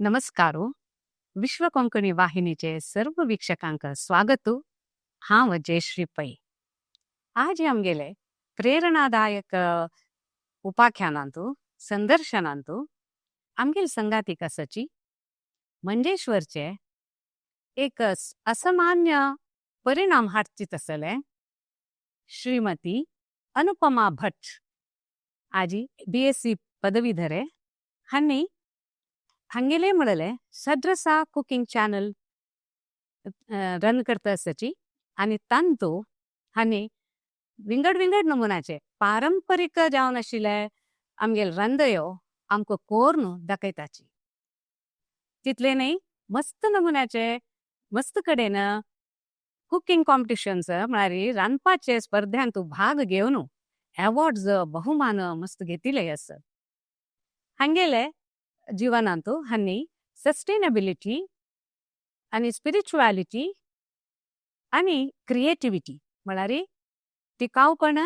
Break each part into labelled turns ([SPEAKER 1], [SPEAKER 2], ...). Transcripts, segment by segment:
[SPEAKER 1] नमस्कार. विश्व कोंकणी वाहिनीचे सर्व वीक्षकांक स्वागत. हांव जयश्री पै. आज आमगेले प्रेरणादायक उपाख्यानांतु, संदर्शनांतु आमगेल संगाती आसाची मंजेश्वरचे एक असामान्य परिणाम हाडचीत आसले श्रीमती अनुपमा भट. आजी बीएससी पदवीधरे. हांणी हांगेले म्हणले सद्रसा कुकिंग चॅनल रन करता आसाची आनी तांतू हांणी विंगड विंगड नमुन्याचे पारंपरीक जावन आशिल्ले आमगेल रंदयो आमकां कोरून दाखयताची. तितले न्ही, मस्त नमुन्याचे मस्त कडेन कुकिंग कॉम्पिटिशन्स, म्हळ्यार रांदपाचे स्पर्ध्यांत भाग घेवन अवॉर्ड्स, बहुमान मस्त घेतिल्ले आसत. हांगेले जीवनांत हांणी सस्टेनेबिलिटी आनी स्पिरिच्युअलिटी आनी क्रिएटिविटी, म्हळ्यार टिकावपण,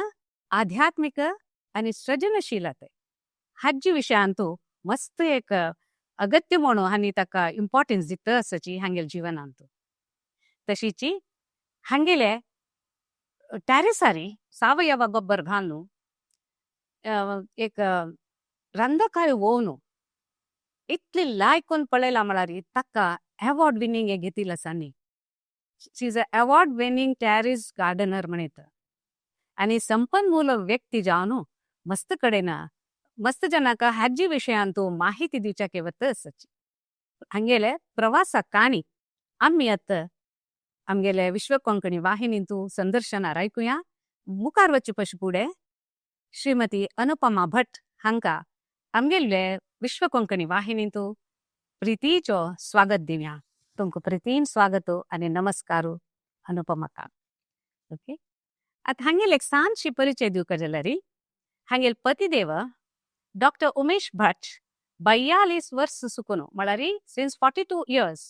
[SPEAKER 1] आध्यात्मिक आनी सृजनशीलते हाजी विशयांतू मस्त एक अगत्य म्हणून हांणी ताका इम्पॉर्टन्स दिता आसाची हांगेल जीवनांत. तशीची हांगेले टॅरेसारी सावयव गोब्बर घालून एक रंदकाय ओवनु इतली लायक पळयला, म्हळ्यार ताका अवॉर्ड विनिंग हे घेतिल्लें आसा न्ही. She is a award winning terrace gardener म्हणीत आनी संपन्मूल व्यक्ती जावन मस्त कडेन मस्त जनाक हाजी विशयांतू माहिती दिवच्याक वत आसाची. हांगेले प्रवासा काणी आमी आतां आमगेले विश्व कोंकणी वाहिनींतू संदर्शनार आयकुया. मुखार वचचे पशी फुडें श्रीमती अनुपमा भट हांकां आमगेले विश्व कोंकणी वाहिनींतू प्रितीचो स्वागत दिवया. तुमकां प्रितीन स्वागत आनी नमस्कार अनुपमाका. ओके, आतां हांगेल एक ल्हानशी परिचय दिवका जाल्यार, हांगेल पतिदेव डॉक्टर उमेश भट 42 वर्स सुकून, म्हळ्यार सिन्स 42 इयर्स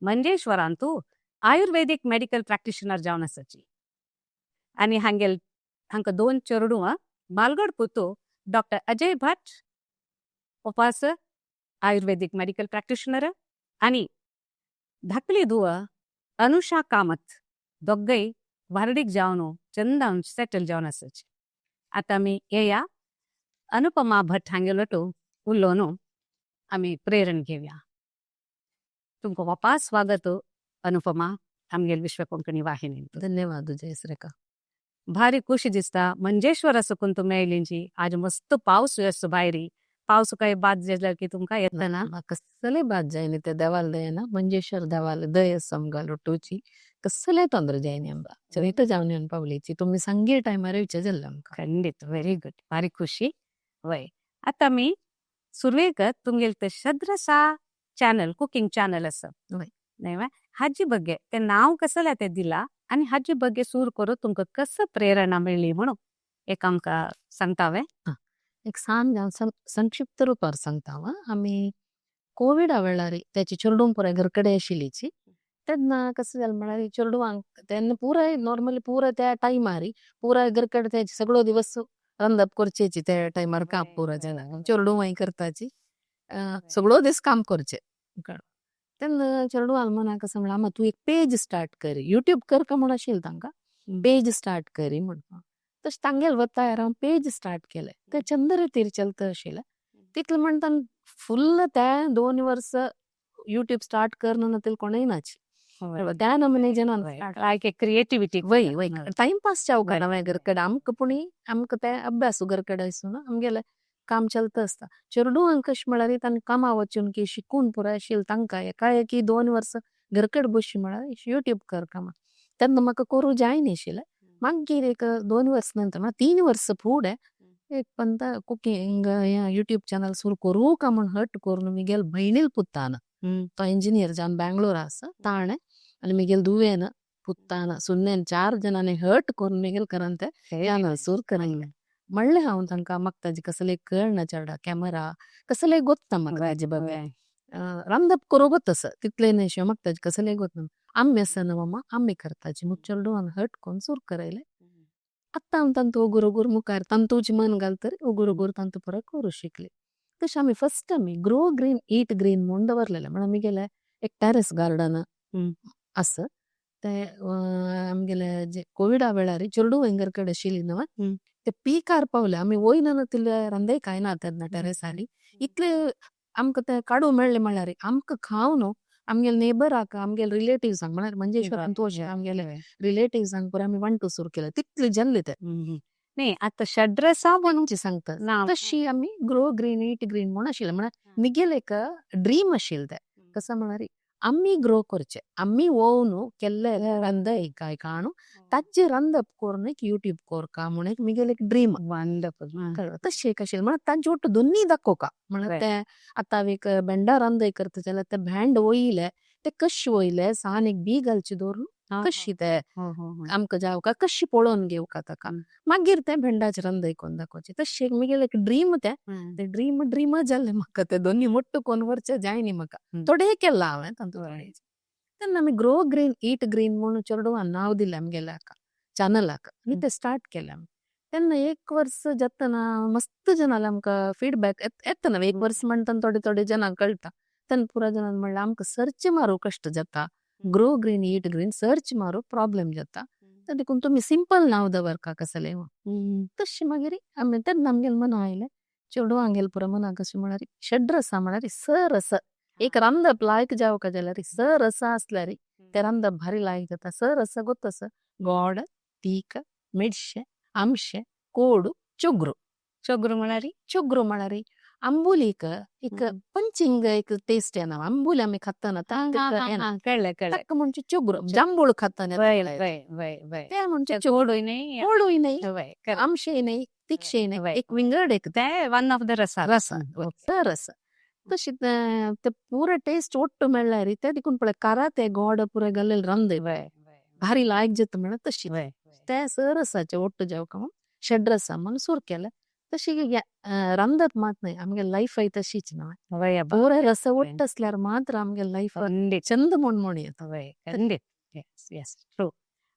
[SPEAKER 1] मंजेश्वरांतू आयुर्वेदीक मेडिकल प्रॅक्टिशनर जावन आसाची. आनी हांगेल हांकां दोन चेडवां. मालगड पुतू डॉक्टर अजय भट उपास आयुर्वेदीक मेडिकल प्रॅक्टिशनर आनी धाकली धुव अनुषा कामत. दोग्गय वार्डीक जावन चंदावन सेटल जावन आसाची. आतां आमी येया, अनुपमा भट हांगेलो उलोवन आमी प्रेरण घेवया. तुमकां वापस स्वागत अनुपमा, आमगेल विश्व कोंकणी वाहिनींत.
[SPEAKER 2] धन्यवाद जयश्रीका.
[SPEAKER 1] भारी खुशी दिसता मंजेश्वरा सकून तुमी आयलींची. आज मस्त पावस आसता भायरी. पावस काय बाद जाल्यार की तुमकां येतना?
[SPEAKER 2] म्हाका कसले बाद जायना. ते देवाल दयना, मंजेश्वर देवाल दय आसा आमकां लोटोवची. कसले ತೊಂದ್ರೆ जायना आमकां. चलयता जावन येवन पावलेची. तुमी सांगे टायमार येवचे जाल्ले आमकां.
[SPEAKER 1] खंडीत, व्हेरी गुड, भारी खुशी. वय, आतां आमी सुरवेक तुमगेले ते शद्रसा चॅनल, कुकिंग चॅनल आसा.
[SPEAKER 2] वय.
[SPEAKER 1] न्हय वा? हाजी बग्गे तें नांव कसलें तें दिला आनी हाजी बग्गे सूर करून तुमकां कसं प्रेरणा मेळ्ळी म्हणून एक आमकां सांगता वे?
[SPEAKER 2] एक सान जावन संक्षिप्त रुपार सांगता हांव. आमी कोविडा वेळार त्याची चेडूं पुराय घर कडेन आशिल्लीची. तेन्ना कसं जालें म्हळ्यार, चेडवांक तेन्ना पुराय नॉर्मली पुराय त्या टायमार पुराय घर कडेन त्याची सगळो दिवस रांदप करचेची. त्या टायमार काम पुराय जाणां चेडवांय करताची, सगळो दीस काम करचे. तेन्ना चेडवान मनाक कसं म्हणलें, आमा तूं एक पेज स्टार्ट कर, युट्यूब कर का म्हूण आशिल्लें तांकां, पेज स्टार्ट करी म्हणपाक. तशें तांगेल वतायर हांव पेज स्टार्ट केलें. तें चंद रितीर चलता आशिल्लें. तितलें म्हणटा फुल्ल त्या 2 वर्स युट्यूब स्टार्ट करना नातील कोणूय नाची. त्या नमुने जनान
[SPEAKER 1] लायक एक क्रिएटिविटी.
[SPEAKER 2] वय वय, टाइमपास जावं का हांवें घर कडेन. आमकां पुणी आमकां ते अभ्यास घर कडेन आसून आमगेलें काम चलता आसता. चेडवांक कशें म्हळ्यार तांकां कामा वचून की शिकून पुराय आशिल्लें तांकां एकाएकी 2 वर्सां घर कडेन बशी म्हळ्यार युट्यूब कर कामां. तेन्ना म्हाका करूं जायना आशिल्लें. मागीर एक 2 वर्स नंतर, म्हळ्यार 3 वर्सां फुडें एक पंता कुकिंग हें युट्यूब चॅनल सुरू करूं का म्हूण हट करून म्हगेल भयणील पुतान, तो इंजिनियर जावन बँगलोर आसा, ताणें आनी म्हगेल धुवेन, पुतान, सुनेन, चार जाणांनी हट करून म्हगेल करान तें चॅनल सुरू करंग म्हणलें. हांव तांकां, म्हाका ताजें कसलें कळना चेडा, कॅमेरा कसलें गोत्ता म्हाका ताजे बाबे, रांदप करूं गोत आसा तितलें न्हय अशें म्हाका ताजें कसलें गोत. आमी आसा न्हू मामा, आमी करताची म्हूण चेडवान हट करून सुरू करयलें. आतां हांव तांतू उगूर उगूर मुखार तांतूच मन घाल तर उगूर उगूर तांतू पुराय करूं शिकली. तशें आमी फर्स्ट आमी ग्रो ग्रीन ईट ग्रीन म्हूण दवरलेलें. म्हण आमगेलें एक टॅरस गार्डन आसा ते आमगेले जे कोविडा वेळार चेडूं घर कडेन आशिल्ली न्हू ते पिकार पावले आमी वयना नातिल्ले रांदय कांय ना तेन्ना टेरेसारी इतले आमकां ते काडूंक मेळ्ळे म्हळ्यार आमकां खावन आमगेले नेबराक आमगेले रिलेटिव्सांक म्हळ्यार मंजेश्वरान तूं आमगेले रिलेटिव्सांक पुरो आमी वांटू सुरू केले तितले जाल्ले ते.
[SPEAKER 1] न्ही आतां षड्रसां म्हणून
[SPEAKER 2] सांगता तशी आमी ग्रो ग्रीन ईट ग्रीन म्हणून आशिल्लें. म्हळ्यार मिगेले एक ड्रीम आशिल्लें तें. कसो म्हळ्यार आमी ग्रो करचे आमी ओवन केल्ले रांदय काय काणू ताचे रांदप करून एक यूट्यूब कोरका म्हणून एक मिगेले एक ड्रीम.
[SPEAKER 1] वंडरफुल.
[SPEAKER 2] तशें एक आशिल्लें. म्हळ्यार तांचे ಒಟ್ಟು दोन्ही दाखोवका. म्हळ्यार ते आतां एक भेंडा रांदय करता जाल्यार ते भेंड वयले ते कशे वयले सान एक बी घालचे दवरून कशी ते आमकां जावका कशी पळोवन घेवका ताका मागीर ते भेंडाचे रांदय करून दाखोवचे. तशें एक मिगेले एक ड्रीम तें. ते ड्रीम ड्रीम जालें म्हाका ते दोन्ही मोट्टू कोन्न व्हरचें जायनी म्हाका थोडें केलां हांवें तातूंत. तेन्ना आमी ग्रो ग्रीन ईट ग्रीन म्हणून चेडवान नांव दिलें आमगेल्या हाका चॅनलाक आनी ते स्टार्ट केलें आमी. तेन्ना एक वर्स जातना मस्त जनाले आमकां फीडबॅक येतना एक वर्स म्हणटा थोडे थोडे जनांक कळटा. तेन्ना पुरा जनान म्हणलें आमकां सर्च मारूंक कश्ट जाता grow green eat green search मारूंक प्रॉब्लेम जाता तर देखून तुमी सिंपल नांव दवरका कसलें. तशें मागीर आमी तेन्ना आमगेले मना आयलें चेडवांगेले पुरो मना कशें म्हळ्यार षड्रसां म्हळ्यार स रस एक रांदप लायक जावका जाल्यार स रस आसल्यार ते रांदप भारी लायक जाता. स रस गोत्तस गोड तीख मिरशें आमशें कोडू चोगरू.
[SPEAKER 1] चोगरू म्हळ्यार
[SPEAKER 2] चोगरू म्हळ्यार आंबुलीक एक पंचींग एक टेस्ट येना. आंबुली आमी खाताना
[SPEAKER 1] येना. कळ्ळें कळ्ळें.
[SPEAKER 2] ताका म्हणजे चोगरू जांबूळ खाताना
[SPEAKER 1] ते म्हणजे गोडूय न्ही
[SPEAKER 2] गोडूय न्ही आमशेय न्ही तिखशेय न्ही एक विंगड एक
[SPEAKER 1] ते वन ऑफ the रसा
[SPEAKER 2] रस रस तशें ते पुरो टेस्ट ಒಟ್ಟು मेळ्ळ्यार ते देखून पळय कारा ते गोड पुरो घाल्लेले रांदय भारी लायक जाता म्हळ्यार तशी ते स रसाचे ಒಟ್ಟು जावका म्हणून षड्रसा म्हणून सुरू केलें. तशी रांदप मात न्हय आमगे लायफय तशीच न्हय पुरो रस ಒಟ್ಟು आसल्यार मात्र आमगे लायफ चंद म्हूण म्हण येता.
[SPEAKER 1] खंडीत. Yes yes true.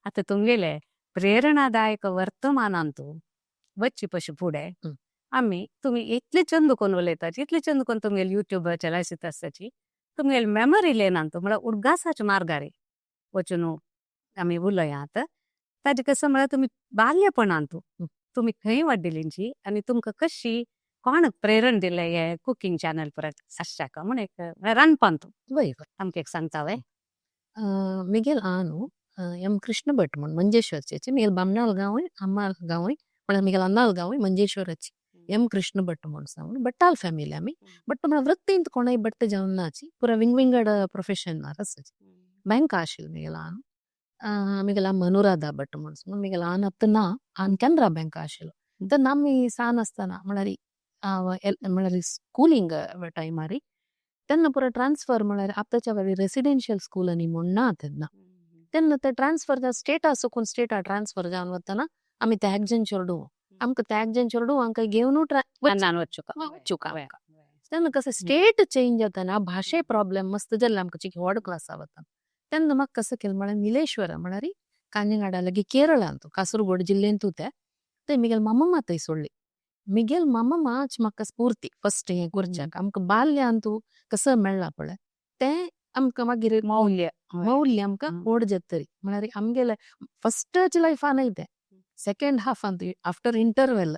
[SPEAKER 1] आतां तुमगेले प्रेरणादायक वर्तमानांतू वच्ची पशी फुडें आमी तुमी इतले चंद कोन्न उलयतात इतले चंद कोन्न तुमगेले युट्यूब चलायसीत आसताची तुमगेले मेमरी लेनांतू म्हळ्यार उडगासाच्या मार्गार वचून आमी उलयात. ताजे कसो म्हळ्यार तुमी बाल्यपणांतू तुमी खंय वाडिल्लींची आनी तुमकां कशी कोण प्रेरण दिलें हे कुकींग चॅनल परत आसच्याक म्हूण एक रांदपांतू आमकां एक सांगता वे.
[SPEAKER 2] मिगेल आनु एम कृष्ण भट म्हूण मंजेश्वरचे मिगेल बामणाल गांवूय अम्माल गांवूय म्हळ्यार मिगेल अन्नाल गांवूय मंजेश्वराची एम कृष्ण भट म्हूण सांगून भट्टाल फॅमिली आमी. बट म्हळ्यार वृत्तींत कोणय भट्ट जावन नाची पुरा विंगविंगड प्रोफेशन आसाची. बँक आशिल्ली मिगेल आनु मिगेल अम्मा अनुराधा भट म्हूण सांगून मिगेल आन आतां ना आन केनरा बँक आशिल्लो. तेन्ना आमी सान आसतना म्हळ्यार म्हळ्यार स्कुलींग टायमार तेन्ना पुरो ट्रान्सफर म्हळ्यार आतांच्या वेळी रेसिडेन्शियल स्कूल आनी म्हूण ना तेन्ना. तेन्ना ते ट्रान्सफर जावन स्टेटा सुकून स्टेटा ट्रान्सफर जावन वतना आमी त्यागजन चेडूं आमकां त्यागजन चेडूं आमकां घेवन वचुका. तेन्ना कसं स्टेट चेंज जाताना भाशे प्रॉब्लेम मस्त जाल्ले आमकां चिकी व्हड क्लासा वतना. तेन्ना म्हाका कसं केलें म्हळ्यार निलेश्वर म्हळ्यार कांजंगाडा लागीं केरळांत कासरगोड जिल्लेंतू ते थंय मिगेल मामा थंय सोडली. मिगेल मामाच म्हाका स्फूर्ती फर्स्ट हें करच्याक आमकां बाल्यांतू कसं मेळ्ळां पळय तें आमकां मागीर
[SPEAKER 1] मौल्य
[SPEAKER 2] मौल्य आमकां व्हड जातरी. म्हळ्यार आमगेले फर्स्टच लायफान न्हय तें सेकेंड हाफांत आफ्टर इंटरवेल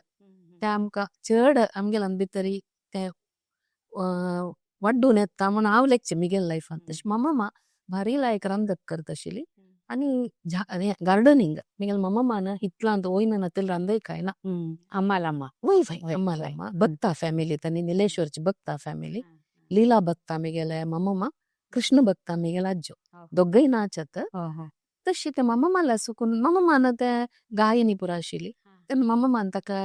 [SPEAKER 2] ते आमकां चड आमगेल्यान भितरी ते वाड्डून येता म्हूण हांव लेगचें मिगेल लायफान. तशें मामा भारी लायक रांदप करता आशिल्ली आनी गार्डनिंग मिगेल मामान इतलांत वयना नातिल्लें रांदय कांय ना.
[SPEAKER 1] अम्माल अम्मा
[SPEAKER 2] वय वय अम्माल अम्मा भक्ता फॅमिली तांणी निलेश्वरची भक्ता फॅमिली लीला भक्ता मिगेले मामा कृष्ण भक्ता मिगेले आज्जो दोगय नाचत. तशी ते मामाला सुकून मामान ते गायनी पुरा आशिल्ली तेन्ना मामान ताका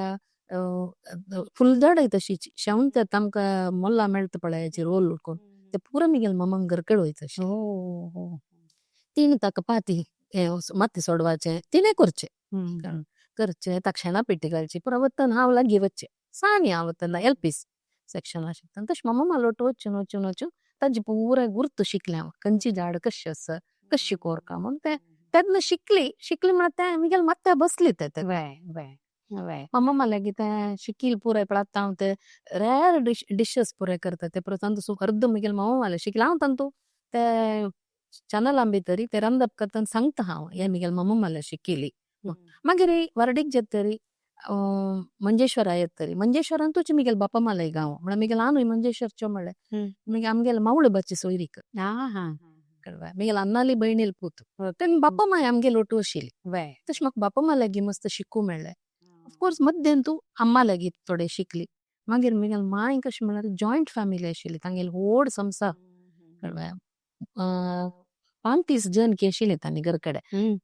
[SPEAKER 2] फुलझाडाय तशीच शेवंत्यात आमकां मोल्लां मेळटा पळय रोल करून ते पुरा मिगेल मामाक घरकड वयता आशिल्लें. तिणें ताका पाती माती सोडवाचें तिणें करचें करचें ताका शेणा पेटी घालची पुरा वतना हांव लागीं वचचें सानी हांव वतना एल पी सेक्शन आशिल्लें. तशें मामा लोट वचून वचून वचून तांची पुराय गुर्त शिकलें हांव खंयची झाड कशी आसा कशी कोरका म्हूण तें तेन्ना शिकली शिकली म्हळ्यार तें मिगेल माथ्यार बसली तें. मम्मा लागीं तें शिकील पुराय पण आतां हांव ते रेर डिशस पुराय करता ते परत तांतू अर्द म्हगेले मामा माले शिकले. हांव तांतू ते चॅनलां भितरी ते रांदप करतना सांगता हांव हे म्हगेले मामा माले शिकिली. मागीर वार्डीक जेतरी मंजेश्वरा येतरी, मंजेश्वरांतूच म्हगेले बापा माले गांव म्हळ्यार म्हगेले आनूय मंजेश्वरच्यो म्हळ्यार मागीर आमगेले मावळे बाची सोयरीक म्हगेले अन्नाली भयणील पूत तेन्ना बापा माय आमगेले ओटू आशिल्ली. तशें म्हाका बापा मा लागीं मस्त शिकूं मेळ्ळें. ऑफकोर्स मद्देन तूं अम्मा लागीं थोडें शिकली. मागीर म्हगेले मांय कशें म्हळ्यार जॉयंट फॅमिली आशिल्ली, तांगेली व्हड संवसार, कळ्ळें, 35 जण की आशिल्ले तांणी घर कडेन.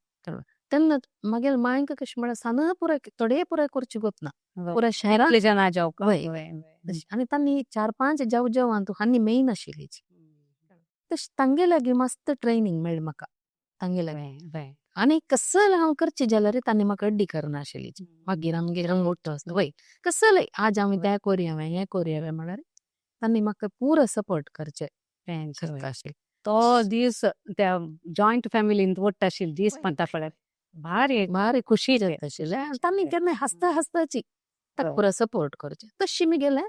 [SPEAKER 2] तेन्ना मागेले मांयक कशें म्हळ्यार सान पुराय थोडे पुराय करची गोतना पुराय शहरांत आनी तांणी 4-5 जाव जाव तूं हांणी मेन आशिल्ली. तशें तांगे लागीं मस्त ट्रेनिंग मेळ्ळें म्हाका तांगे लागीं. आनी कसले हांव करचें जाल्यार तांणी म्हाका अड्डी करनाशिल्ली. मागीर आमगेर मोठो आसलो वय कसले आज हांवें तें कोरया हें कोरया म्हळ्यार तांणी म्हाका पुरो सपोर्ट करचें करता आशिल्लें.
[SPEAKER 1] तो दीस त्या जॉयंट फॅमिलीन वट्ट आशिल्ले दीस म्हणटा पळय भारी
[SPEAKER 2] भारी खुशी जाता आशिल्लें. तांणी केन्ना हांसता हांसताची ताका पुरो सपोर्ट करचें. तशें म्हगेलें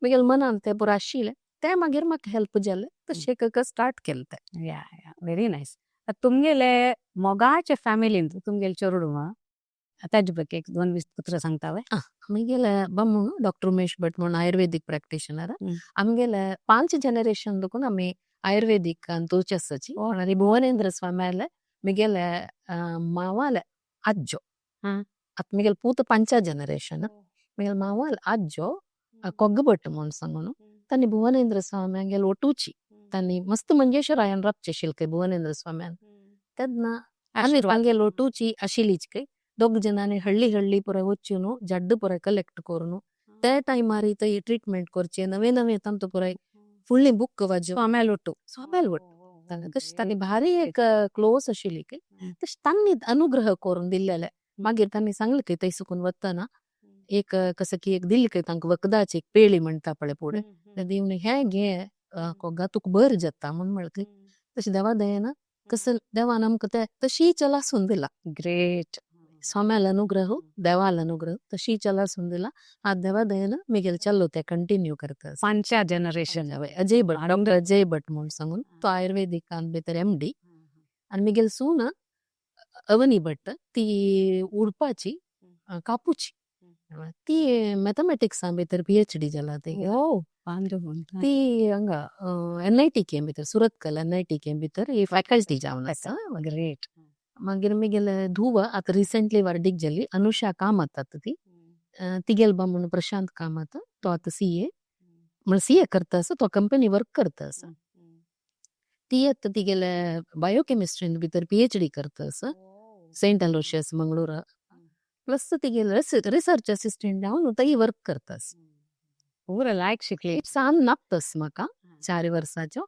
[SPEAKER 2] म्हगेले मनान तें पुरो आशिल्लें तें मागीर म्हाका हेल्प जालें तशें एक स्टार्ट केलें तें.
[SPEAKER 1] या या व्हेरी नायस. तुमगेले मोगाचे फॅमिलीन तुमगेले चेडूं ताजे ಬಗ್ಗೆ एक 2-20 उतरां सांगता वय?
[SPEAKER 2] म्हगेले बामूण डॉक्टर उमेश भट म्हणून आयुर्वेदीक प्रॅक्टिशनर. आमगेले 5 जनरेशन देखून आमी आयुर्वेदीक तोच आसाची. आनी भुवनेंद्र स्वामी म्हगेले मावाले आज्जो, आतां म्हगेले पूत 5 जनरेशन, म्हगेले मावाले आज्जो कोग्ग भट म्हूण सांगून तांणी भुवनेंद्र स्वामी ओटूची. तांणी मस्त मंजेश्वरायन राबचे आशिल्ले भुवनेंद्र स्वाम्यान तेन्ना आनी तांगेले ओटूची आशिल्लीच खंय. दोग जणांनी हळ्ळी हळ्ळी पुराय वचून जड्ड पुराय कलेक्ट करून ते टायमार थंय ट्रिटमेंट करचे नवे नवे तांतू पुराय फुडली बुक वाजो
[SPEAKER 1] स्वाम्याल ओटू
[SPEAKER 2] स्वाम्याल ओटू तशें तांणी भारी एक क्लोज आशिल्ली खंय. तशें तांणी अनुग्रह करून दिल्लेले. मागीर तांणी सांगलें खंय थंय सुकून वतना एक कसं की एक दिली खंय तांकां वखदाची एक पेळी म्हणटा पळय फुडें तें दिवन हें घे कोगा तुका बरें जाता म्हूण म्हणलें. तशें देवा दयेन कसं देवान आमकां तें तशी चलासून दिला.
[SPEAKER 1] ग्रेट.
[SPEAKER 2] स्वाम्याल अनुग्रह देवाल अनुग्रह तशी चलासून दिला. आतां देवा दयेन म्हगेलें चल्लो तें कंटिन्यू करता.
[SPEAKER 1] 5 जनरेशन.
[SPEAKER 2] अजय भट, डॉक्टर अजय भट म्हूण सांगून तो आयुर्वेदिकान भितर MD. आनी म्हगेली सून अवनी भट ती उडपाची कापूची ती मॅथमॅटिक्सां भितर PhD जाला ती. ती हांगा NITK भितर सुरतकल NITK भितर ही फॅकल्टी जावन आसा.
[SPEAKER 1] ग्रेट.
[SPEAKER 2] मागीर म्हगेले धूव आतां रिसेंटली वार्डीक जाली अनुषा कामत आतां ती. तिगेल बा म्हणून प्रशांत कामत तो आतां CA म्हळ्यार CA करता आसा, तो कंपनी वर्क करता आसा. ती आतां तिगेले बायोकेमिस्ट्रीन भितर PhD करता आसा सेंट अलोशियस मंगळूरा. प्लस तिगेले रिसर्च असिस्टंट जावन थंय वर्क करता आसा.
[SPEAKER 1] पुरो लायक शिकली.
[SPEAKER 2] सान नापतस म्हाका 4 वर्सांचो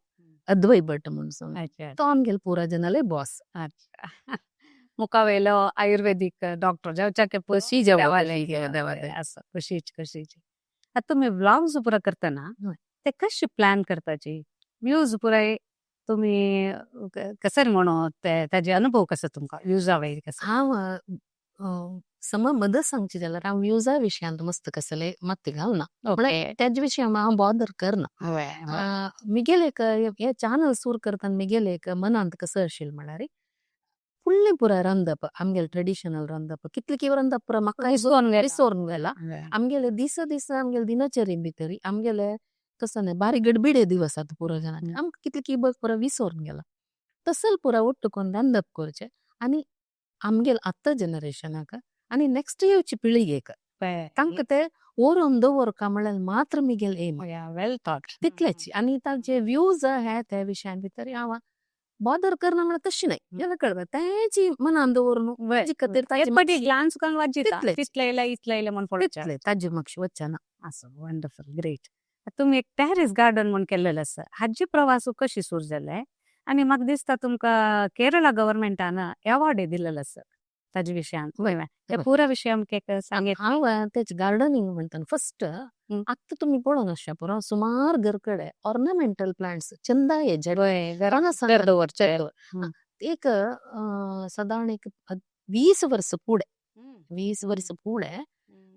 [SPEAKER 2] अद्वै भट म्हूण सांगून तो आमगेले पुरा जनाले बॉस.
[SPEAKER 1] मुखावेलो आयुर्वेदीक डॉक्टर जावच्या
[SPEAKER 2] खुशी
[SPEAKER 1] आसा. खुशीच खुशीच. आतां तुमी व्लॉग्स पुरा करतना ते कशे प्लॅन करताची व्यूज पुराय तुमी कशें म्हणून ताजे अनुभव कसो तुमकां व्यूजा वयर कसो?
[SPEAKER 2] हांव सम मदत सांगची जाल्यार हांव व्यूजा विशयांत मस्त कसले मत घालना, म्हळ्यार तेजे विशय हांव बॉदर करना. म्हगेले एक हे चॅनल सुरू करतना म्हगेले एक मनांत कसो आशिल्लें म्हळ्यार फुडलें पुराय रांदप आमगेले ट्रेडिशनल रांदप कितले की रांदप पुराय म्हाका विसोरून गेला. आमगेले दिसा दिसा आमगेले दिनचर्ये भितर आमगेले कसो न्हय बारीक गडबिडे दिवस आतां पुरो जाणांचे आमकां कितले की बस पुराय विसोरून गेला. तसल पुराय ಒಟ್ಟು करून रांदप करचें आनी आमगेले आतां जनरेशनाक आनी नेक्स्ट येवचे पिळगेक तांकां ते व्हरून दवरका म्हळ्यार मात्र म्हगेले एम.
[SPEAKER 1] Well thought.
[SPEAKER 2] तितलेच. आनी तांचे व्यूज हे त्या विशयान भितर हांव बॉदर करना म्हळ्यार तशें न्हय जाल्यार कळटा तेंची मनान दवरून
[SPEAKER 1] पटी ग्लान्स करून वाजिता तितले येयले इतले येयले म्हूण पळोवचें
[SPEAKER 2] ताजे मातशें वचना.
[SPEAKER 1] आसूं. Wonderful great. तुमी एक टॅरिस गार्डन म्हूण केल्लेलें आसा हाजी प्रवास कशी सुरू जाले आनी म्हाका दिसता तुमकां केरळा गव्हर्मेंटान अवॉर्ड दिल्लेलो आसा ताजे विशयान. हे पुरा विशय आमकां एक सांगेत.
[SPEAKER 2] हांव तेच गार्डनिंग म्हणटा फस्ट आतां तुमी पळोवन आसच्या पुरो सुमार घर कडेन ऑर्नामेंटल प्लांट्स चंदा
[SPEAKER 1] दवरचे.
[SPEAKER 2] एक सादारण एक 20 वर्स फुडें 20 वर्स फुडें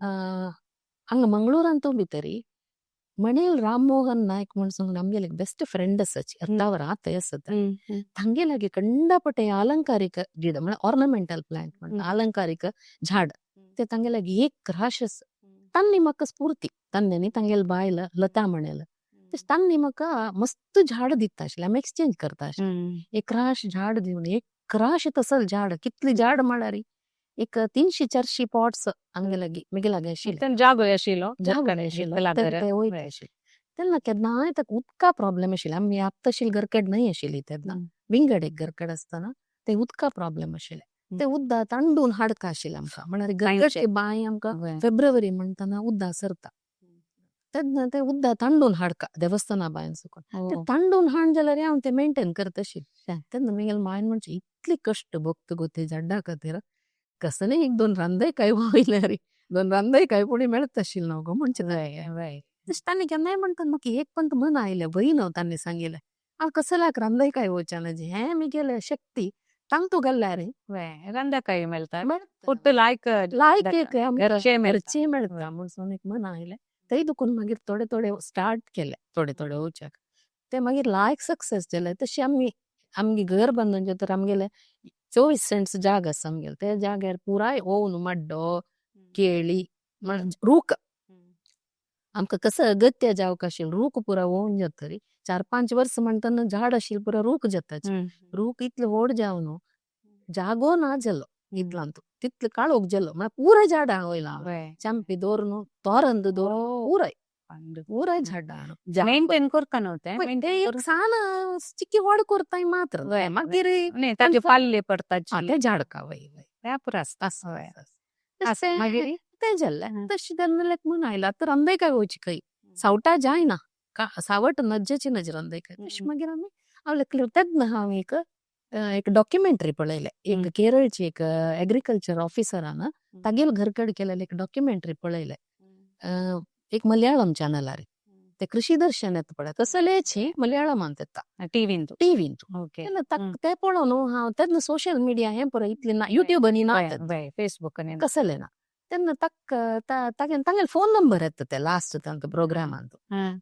[SPEAKER 2] हांगा मंगळुरांतू भितरी मणेल राममोहन नायक म्हण सांगून आमगेले बेस्ट फ्रेंड आसाची, अर्दावर आतां आसता. तांगे लागीं कंडापटे अलंकारिक गिड म्हळ्यार ऑर्नामेंटल प्लांट म्हणटा, अलंकारिक झाड, ते तांगे लागीं एक राश आसा. तांणी म्हाका स्फूर्ती, तांणी तांगेले बायल लता म्हणेल, तांणी म्हाका मस्त झाड दिता आशिल्लें, आमी एक्सचेंज करता आशिल्ले. एक राश झाड दिवन एक राश तसल झाड, कितली झाड म्हळ्यार एक 300-400 पॉट्स आमगे लागीं म्हगे लागीं आशिल्ले.
[SPEAKER 1] जागो आशिल्लो.
[SPEAKER 2] जागो आशिल्लो, ते वयता आशिल्ले. तेन्ना केन्नाय ताका उदका प्रॉब्लेम आशिल्ले. आमी आत्तां आशिल्ले घरकड न्हय आशिल्ली तेन्ना, विंगड एक घरकड आसतना ते उदका प्रॉब्लेम आशिल्ले. ते उदक तांडून हाडका आशिल्लें आमकां, म्हळ्यार घरकडची बांय आमकां फेब्रुवारी म्हणटना उदक सरता, तेन्ना ते उदक तांडून हाडका देवस्थाना बांयन सुकून. ते तांडून हाड जाल्यार हांव ते मेंटेन करता आशिल्लें. तेन्ना म्हगेले मायन म्हणचे इतली कश्ट भोगता गो ते झाडा खातीर, कसले एक दोन रांदय काय वयल्यार दोन रांदय काय पुणी मेळता आशिल्लें न्हू गो म्हणचें. तशें तांणी केन्नाय म्हणटा म्हाका एक पण मन आयलें वय न्हू, तांणी सांगिल्लें हांव कसल्याक रांदय काय वचना, हें म्हगेलें शक्ती तांतू घाल्यार
[SPEAKER 1] रांदकाय मेळटा, लायक
[SPEAKER 2] लायक एक घरचें मेळटा म्हणून एक मन आयलें. थंय दुखून मागीर थोडे थोडे स्टार्ट केले, थोडे थोडे वचक ते मागीर लायक सक्सेस जाले. तशें आमी आमगे घर बांदून तर आमगेले 24 सेंट्स जाग आसा आमगेले, त्या जाग्यार पुराय ओवन माड्डो केळी रूख आमकां कसो अगत्य जावंक आशिल्लो रूख पुरा ओवन जातरी 4-5 वर्सां म्हणटना झाड आशिल्लें पुरा रूख जाता. रूख इतलो व्हड जावन न्हू जागो ना जालो इतलांतू, तितलो काळोख जालो, म्हळ्यार पुराय झाडां वयला चांपी दवरून तोरण दवरून पुराय पुराय झाडां
[SPEAKER 1] मेंटेन करता न्हू
[SPEAKER 2] ते सान चिकी व्हड करताय मात्र, मागीर
[SPEAKER 1] ताचे पाल्ले पडटा
[SPEAKER 2] ते झाडका वय
[SPEAKER 1] वय पुरा आसता.
[SPEAKER 2] मागीर तें जाल्लें तशें तेन्ना लायक म्हूण आयला तर रांदय काय वयची खंय सावटा जायना, सावट नज्जेची नज रांदय काय. तशें मागीर आमी हांव लेखलें. तेन्ना हांव एक एक डॉक्युमेंटरी पळयलें, एक केरळची एक एग्रीकल्चर ऑफिसरान तागेल घरकड केलेलें एक डॉक्युमेंटरी पळयलें, एक मलयाळम चॅनलार, ते कृषी दर्शन येता पळय तसलेची मलयाळमांत येता
[SPEAKER 1] टीव्हींत
[SPEAKER 2] टीव्हींत. ते पळोवन हांव तेन्ना सोशल मिडिया हें पळय इतलें ना, युट्यूब आनी ना,
[SPEAKER 1] फेसबूक
[SPEAKER 2] कसलें ना. तेन्ना तागेले फोन नंबर येता ते लास्ट तांकां प्रोग्रामांत,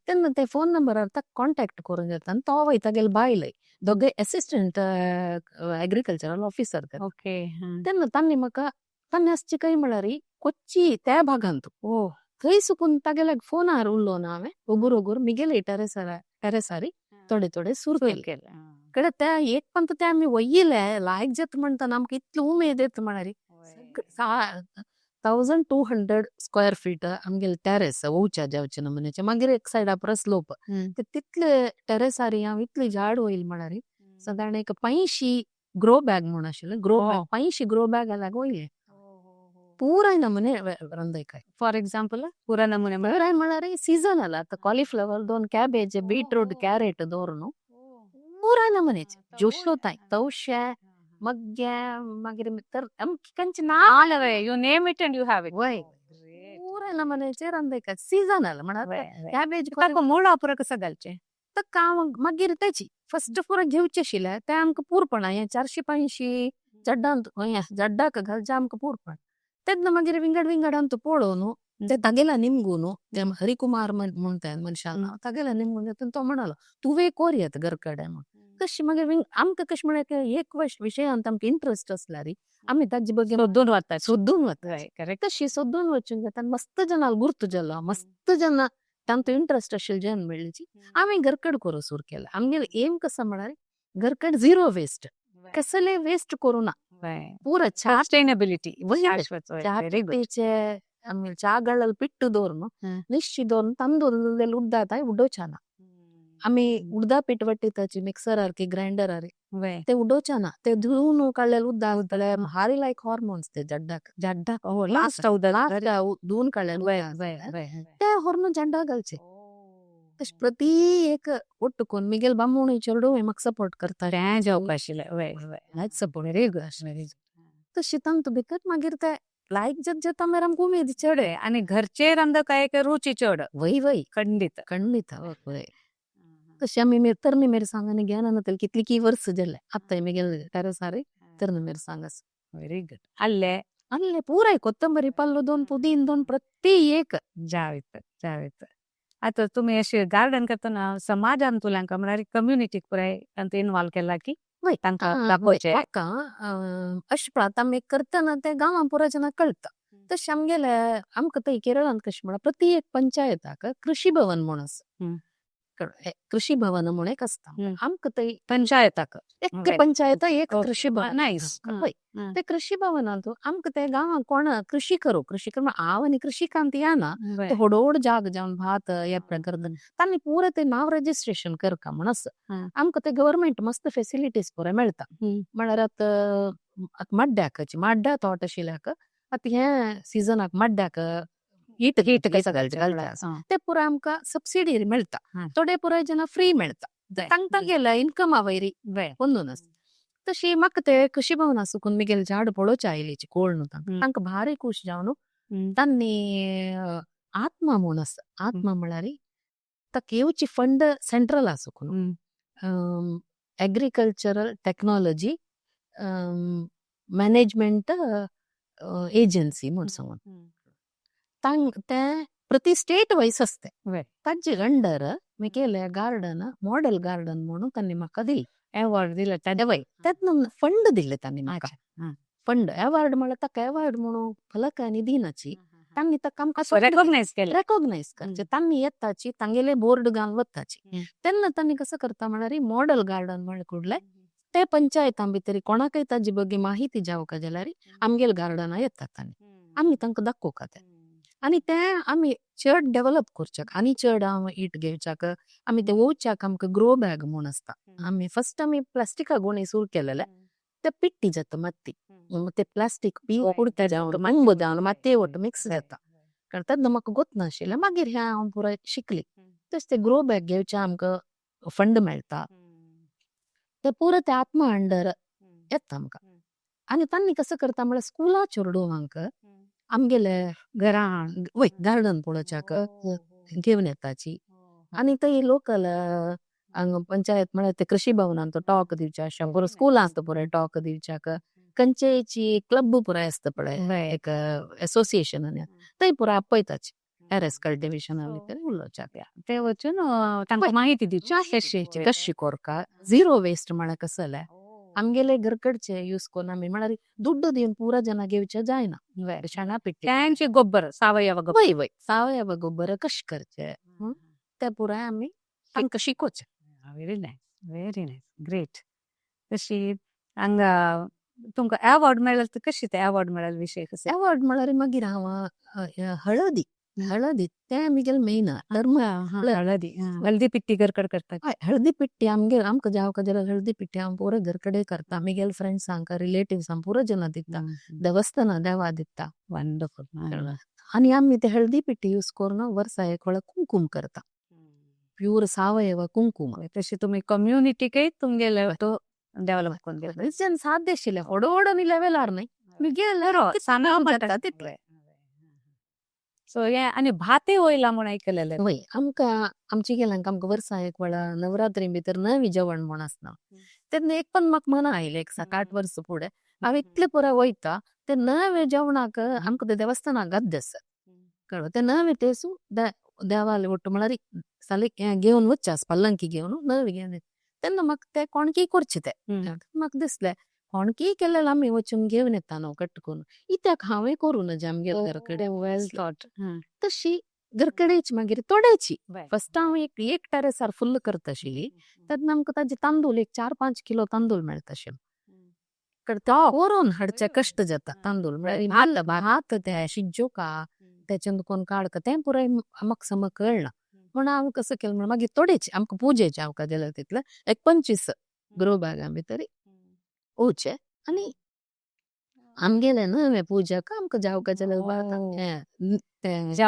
[SPEAKER 2] तेन्ना ते फोन नंबरार ताका कॉन्टेक्ट करून जाता आनी तो वय तागेले बायलय दोगे एसिस्टंट एग्रीकल्चरल ऑफिसर. तेन्ना तांणी म्हाका तांणी आसची काय म्हळ्यार कोच्ची त्या भागांत थंय सुकून तागेल्या फोनार उरलो ना हांवें ओगूर ओगूर मिगेले टेरेसारी थोडे थोडे सुरू केले. कडे त्या एक पण ते आमी वयले लायक जाता म्हणटना आमकां इतली उमेद येता म्हळ्यार 1200 स्क्वेअर फीट आमगेले टेरेस ओवच्या जावचे नमुन्याचे, मागीर एक सायडा परस स्लोप, तितले टेरेसारी हांव इतली झाड वयल म्हळ्यार सादारण एक 85 ग्रो बॅग म्हूण आशिल्लें, ग्रो बॅग 85 ग्रो बॅग लाग वयले पुराय नमुने रांदय काय.
[SPEAKER 1] फॉर एक्झाम्पल पुरा नमुने
[SPEAKER 2] पुराय म्हळ्यार सीजन आला आतां कॉलिफ्लॉवर दोन कॅबेज बीटरूट कॅरेट दवरून पुराय नमुन्याचे जोशोताय तवशे मग्गे मागीर तर कंचे ना
[SPEAKER 1] you name it and you have it.
[SPEAKER 2] वय पुराय नमुन्याचे रांदय काय सीजन आला म्हळ्यार कॅबेज
[SPEAKER 1] ताका मुळा पुरा कसं घालचें
[SPEAKER 2] तर काम मागीर तेची फर्स्ट पुरा घेवचें आशिल्लें तें आमकां पुरपणा हें 400-500 जड्डांत हें जड्डाक घालचें आमकां पुरपण. तेन्ना मागीर विंगड विंगड आमकां पळोवन न्हू ते तागेल्या निमगून न्हू ते हरिकुमार म्हूण त्या मनशान नांव तागेल्या निमगून तो म्हणालो तुवें कोरयत घरकडे म्हूण. तशें मागीर आमकां कशें म्हळ्यार एक विशयांत आमकां इंट्रस्ट आसल्यार आमी ताजे बगेन
[SPEAKER 1] सोदून वता,
[SPEAKER 2] सोदून वता, तशी सोदून वचून जाता. मस्त जनाल गुर्त जालो, मस्त जना तांचो इंट्रस्ट आशिल्ले जन मेळ्ळी आमी घरकड करूं सुरू केलें. आमगेलें एम कसो म्हळ्यार घरकड झिरो वेस्ट, कसले वेस्ट करूं ना, पुरा
[SPEAKER 1] सस्टेनेबिलिटी.
[SPEAKER 2] ಆಮೇಲೆ ಚಾಗಳಲ್ಲಿ ಪಿಟ್ಟು ದೋರ್ನು ನಿಶ್ಚಿ ದೋರ್ನು ತಂದು ಉಡ್ದಾತಾय ಉಡ್ಡೋಚಾನ. आमी उडदा पीठ वाटयताची मिक्सर की ग्राइंडर ते उडोवचे ते धुवन काडलेले उदक उरतले, हारी लायक हार्मोन्स ते जड्डाक
[SPEAKER 1] जड्डाक लास्ट
[SPEAKER 2] लास्ट धुवन काडलेले ते हार्मोन जड्डाक घालचे. तशें प्रति एक ಒಟ್ಟು कोन मिगेल बामूण चेडूं म्हाका सपोर्ट करता
[SPEAKER 1] तें जावपा आशिल्लें
[SPEAKER 2] सपोर्ट व्हेरी गुड. तशें तांतू भितर मागीर ते लायक जाता जाता मागीर आमकां उमेद
[SPEAKER 1] चड आनी घरचे रांदक काय रुची चड
[SPEAKER 2] वय वय
[SPEAKER 1] खंडीत
[SPEAKER 2] खंडीत वय. तशें आमी तरणी मिरसांग आनी घेना जातलें कितली की वर्स जालें आतां मिगेले टेरसार तरणी मिरसांग आसा.
[SPEAKER 1] Very good. आल्ले
[SPEAKER 2] आनले पुराय कोत्तंबरी पल्लो दोन, पुदीन दोन, प्रति एक.
[SPEAKER 1] जायत जायत. आतां तुमी अशें गार्डन करतना समाजान तुल्यांका म्हळ्यार कम्युनिटीक पुराय तांकां इनवॉल्व केला की
[SPEAKER 2] वय.
[SPEAKER 1] तांकां
[SPEAKER 2] वय.
[SPEAKER 1] दाखोवचें?
[SPEAKER 2] म्हाका अशें पळय, आतां आमी करतना तें गांवां पुराय जना कळटा. तशें आमगेले आमकां थंय केरळांत कशें म्हळ्यार प्रति एक पंचायताक कृषी भवन म्हूण आसा. कृषी भवन म्हूण एक आसता. आमकां थंय
[SPEAKER 1] पंचायताक
[SPEAKER 2] एक पंचायत एक कृषी भवन.
[SPEAKER 1] नायस.
[SPEAKER 2] हय, ते कृषी भवनांत आमकां ते गांवांत कोण कृषी करूं, कृषी करूं हांव आनी कृषिकांत येना, ते व्हड व्हड जाग जावन भात हे करता, तांणी पुराय ते नांव रजिस्ट्रेशन करका म्हूण आसा. आमकां ते गव्हर्मेंट मस्त फेसिलिटीज पुराय मेळटा. म्हळ्यार आतां आतां मड्ड्याकची माड्ड्या तोट आशिल्ल्याक आतां हे सिजनाक मड्ड्याक हीट
[SPEAKER 1] हीट
[SPEAKER 2] घालचे घालचे आसा, ते पुराय आमकां सबसिडी मेळटा, थोडे पुराय जना फ्री मेळटा, तांकां तांगेल्या इन्कमा वयरी पोंदून आसा. तशी म्हाका ते कृषी भवना सुकून मिगेले झाड पळोवचे आयलीची कोळ न्हू तांकां, तांकां भारी खूश जावन तांणी आत्मा म्हूण आसा. आत्मा म्हळ्यार ताका येवची फंड सेंट्रल आसूं, एग्रीकल्चरल टॅक्नॉलॉजी मॅनेजमेंट एजन्सी म्हूण सांगून ते प्रति स्टेट वायज आसता. तांचे अंडर मिगेले गार्डन मॉडेल गार्डन म्हणून तांणी म्हाका दिले.
[SPEAKER 1] अवॉर्ड दिले?
[SPEAKER 2] वय, तेन्ना फंड दिले तांणी म्हाका. फंड अवॉर्ड म्हळ्यार ताका अवॉर्ड म्हणून फलक आनी दिनाची, तांणी ताका आमकां
[SPEAKER 1] रेकॉग्नायज केलें.
[SPEAKER 2] रेकॉग्नायज करचे. तांणी येताची तांगेले बोर्ड घालून वताची. तेन्ना तांणी कसं करता म्हळ्यार मॉडेल गार्डन म्हळ्यार कुडले ते पंचायतां भितर कोणाकय ताजी बगी माहिती जावका जाल्यार आमगेले गार्डना येतात तांणी, आमी तांकां दाखोवका ते. आनी ते आमी चड डेव्हलप करच्याक आनी चड हांव it घेवच्याक आमी ते वोवच्याक आमकां ग्रो बॅग म्हूण आसता. आमी फर्स्ट आमी प्लास्टिका गोणी सुरू केलेले, ते पिट्टी जाता माती, ते प्लास्टीक बी उडता जावन मंब जावन मातये वट मिक्स जाता. कारण तेन्ना म्हाका गोत नाशिल्लें, मागीर हें हांव पुराय शिकली. तशें ते ग्रो बॅग घेवचे आमकां फंड मेळटा, ते पुरो ते आत्मा अंडर येता आमकां. आनी तांणी कसं करता म्हळ्यार स्कुला चेडवांक आमगेले
[SPEAKER 1] घरां
[SPEAKER 2] वय गार्डन पळोवच्याक घेवन येताची. आनी थंय लोकल हांगा पंचायत म्हळ्यार ते कृषी भवनान टॉक दिवचे अशें पुरो स्कुलांत पुराय टॉक दिवच्याक, खंयचेची क्लब पुराय आसता पळय एक एसोसिएशन थंय पुराय आपयताची टेरेस कल्टिवेशना भितर उलोवच्याक.
[SPEAKER 1] ते वचून तांकां माहिती दिवची.
[SPEAKER 2] कशी कोरका झिरो वेस्ट म्हळ्यार कसलें आमगेले घरकडचे यूज करून आमी म्हळ्यार दुड्डू दिवन पुरा जना घेवचे जायना, शेणा पिट्टी
[SPEAKER 1] त्यांचे गोबर, सावयव गोबर.
[SPEAKER 2] वय वय, सावयव गोबर कशें करचे ते पुराय आमी तांकां शिकोवचें.
[SPEAKER 1] Very nice, very nice, great. तशी हांगा तुमकां अवॉर्ड मेळ्ळें तर कशी ते अवॉर्ड मेळ्ळें विशय कसो?
[SPEAKER 2] अवॉर्ड म्हळ्यार मागीर हांव हळदी, हळदी ते आमगेले मेन धर्म.
[SPEAKER 1] हळदी, हळदी पिट्टी घरकड करतात.
[SPEAKER 2] हय, हळदी पिट्टी आमगेर आमकां जावका जाल्यार हळदी पिट्टी हांव पुरो घरकडे करता, आमगेले फ्रेंड्सांक रिलेटिव्सांक पुरो जना दिता, देवस्थाना देवा दिता.
[SPEAKER 1] वंडरफुल.
[SPEAKER 2] आनी आमी ते हळदी पिट्टी यूज करून वर्सा एक वेळा कुंकूम करता, प्युअर सावयव कुंकूम.
[SPEAKER 1] तशी तुमी कम्युनिटीकय तुमगेले तो डेव्हलप करून गेले.
[SPEAKER 2] साध्य आशिल्लें व्हड व्हड आनी लेवलार न्हय मिगेले जाता तितलें.
[SPEAKER 1] सो हे आनी भातय वयला म्हूण आयकलेलें.
[SPEAKER 2] वय, आमकां आमचे गेल्यांक आमकां वर्सा एक वेळा नवरात्री भितर नवी जेवण म्हूण आसता, तेन्ना एक पण म्हाका मना आयलें एक 7-8 वर्सां फुडें हांव इतलें पुराय वयता ते नवे जेवणाक आमकां ते देवस्थानाक गद्द आसा कळ्ळें, ते नवे तेसू देवाले ಒಟ್ಟು म्हळ्यार सालिक घेवन वचचें आसा पल्लंकी घेवन नवे घेवन, तेन्ना म्हाका ते कोणकी करचे ते म्हाका दिसलें कोणकी केलें आमी वचून घेवन येता न्हू कट करून, इत्याक हांवें करूं नजे आमगेले घरकडेन.
[SPEAKER 1] Well thought.
[SPEAKER 2] तशी घरकडेच मागीर थोडेची फर्स्ट हांव एक एक टेरेसार फुल्ल करता आशिल्ली, तेन्ना आमकां ताजे तांदूळ एक 4-5 किलो तांदूळ मेळटा आशिल्लो. व्हरून हाडचे कश्ट जाता तांदूळ म्हळ्यार भात ते शिजोवका तेच्यान कोण काडका तें पुराय म्हाका सम कळना म्हूण हांव कसं केलें म्हण मागीर थोडेच आमकां पुजेचे हांव जाल्यार तितले एक 25 ग्रो बॅगां भितर वचचे आनी आमगेले नवे पुजाक आमकां जावका जाल्यार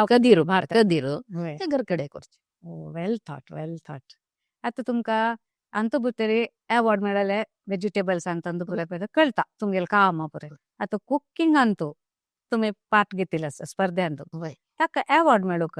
[SPEAKER 2] कदीर भात कदीर ते घरकडे करचे.
[SPEAKER 1] Well thought, well thought. आतां तुमकां अंतू भितर अवॉर्ड मेळ्ळेले वेजिटेबल्सान तांतू पुराय कळटा तुमगेलें काम पुराय. आतां कुकिंगान तुमी पार्ट घेतिल्ले आसा स्पर्ध्यांत, ताका अवॉर्ड मेळूंक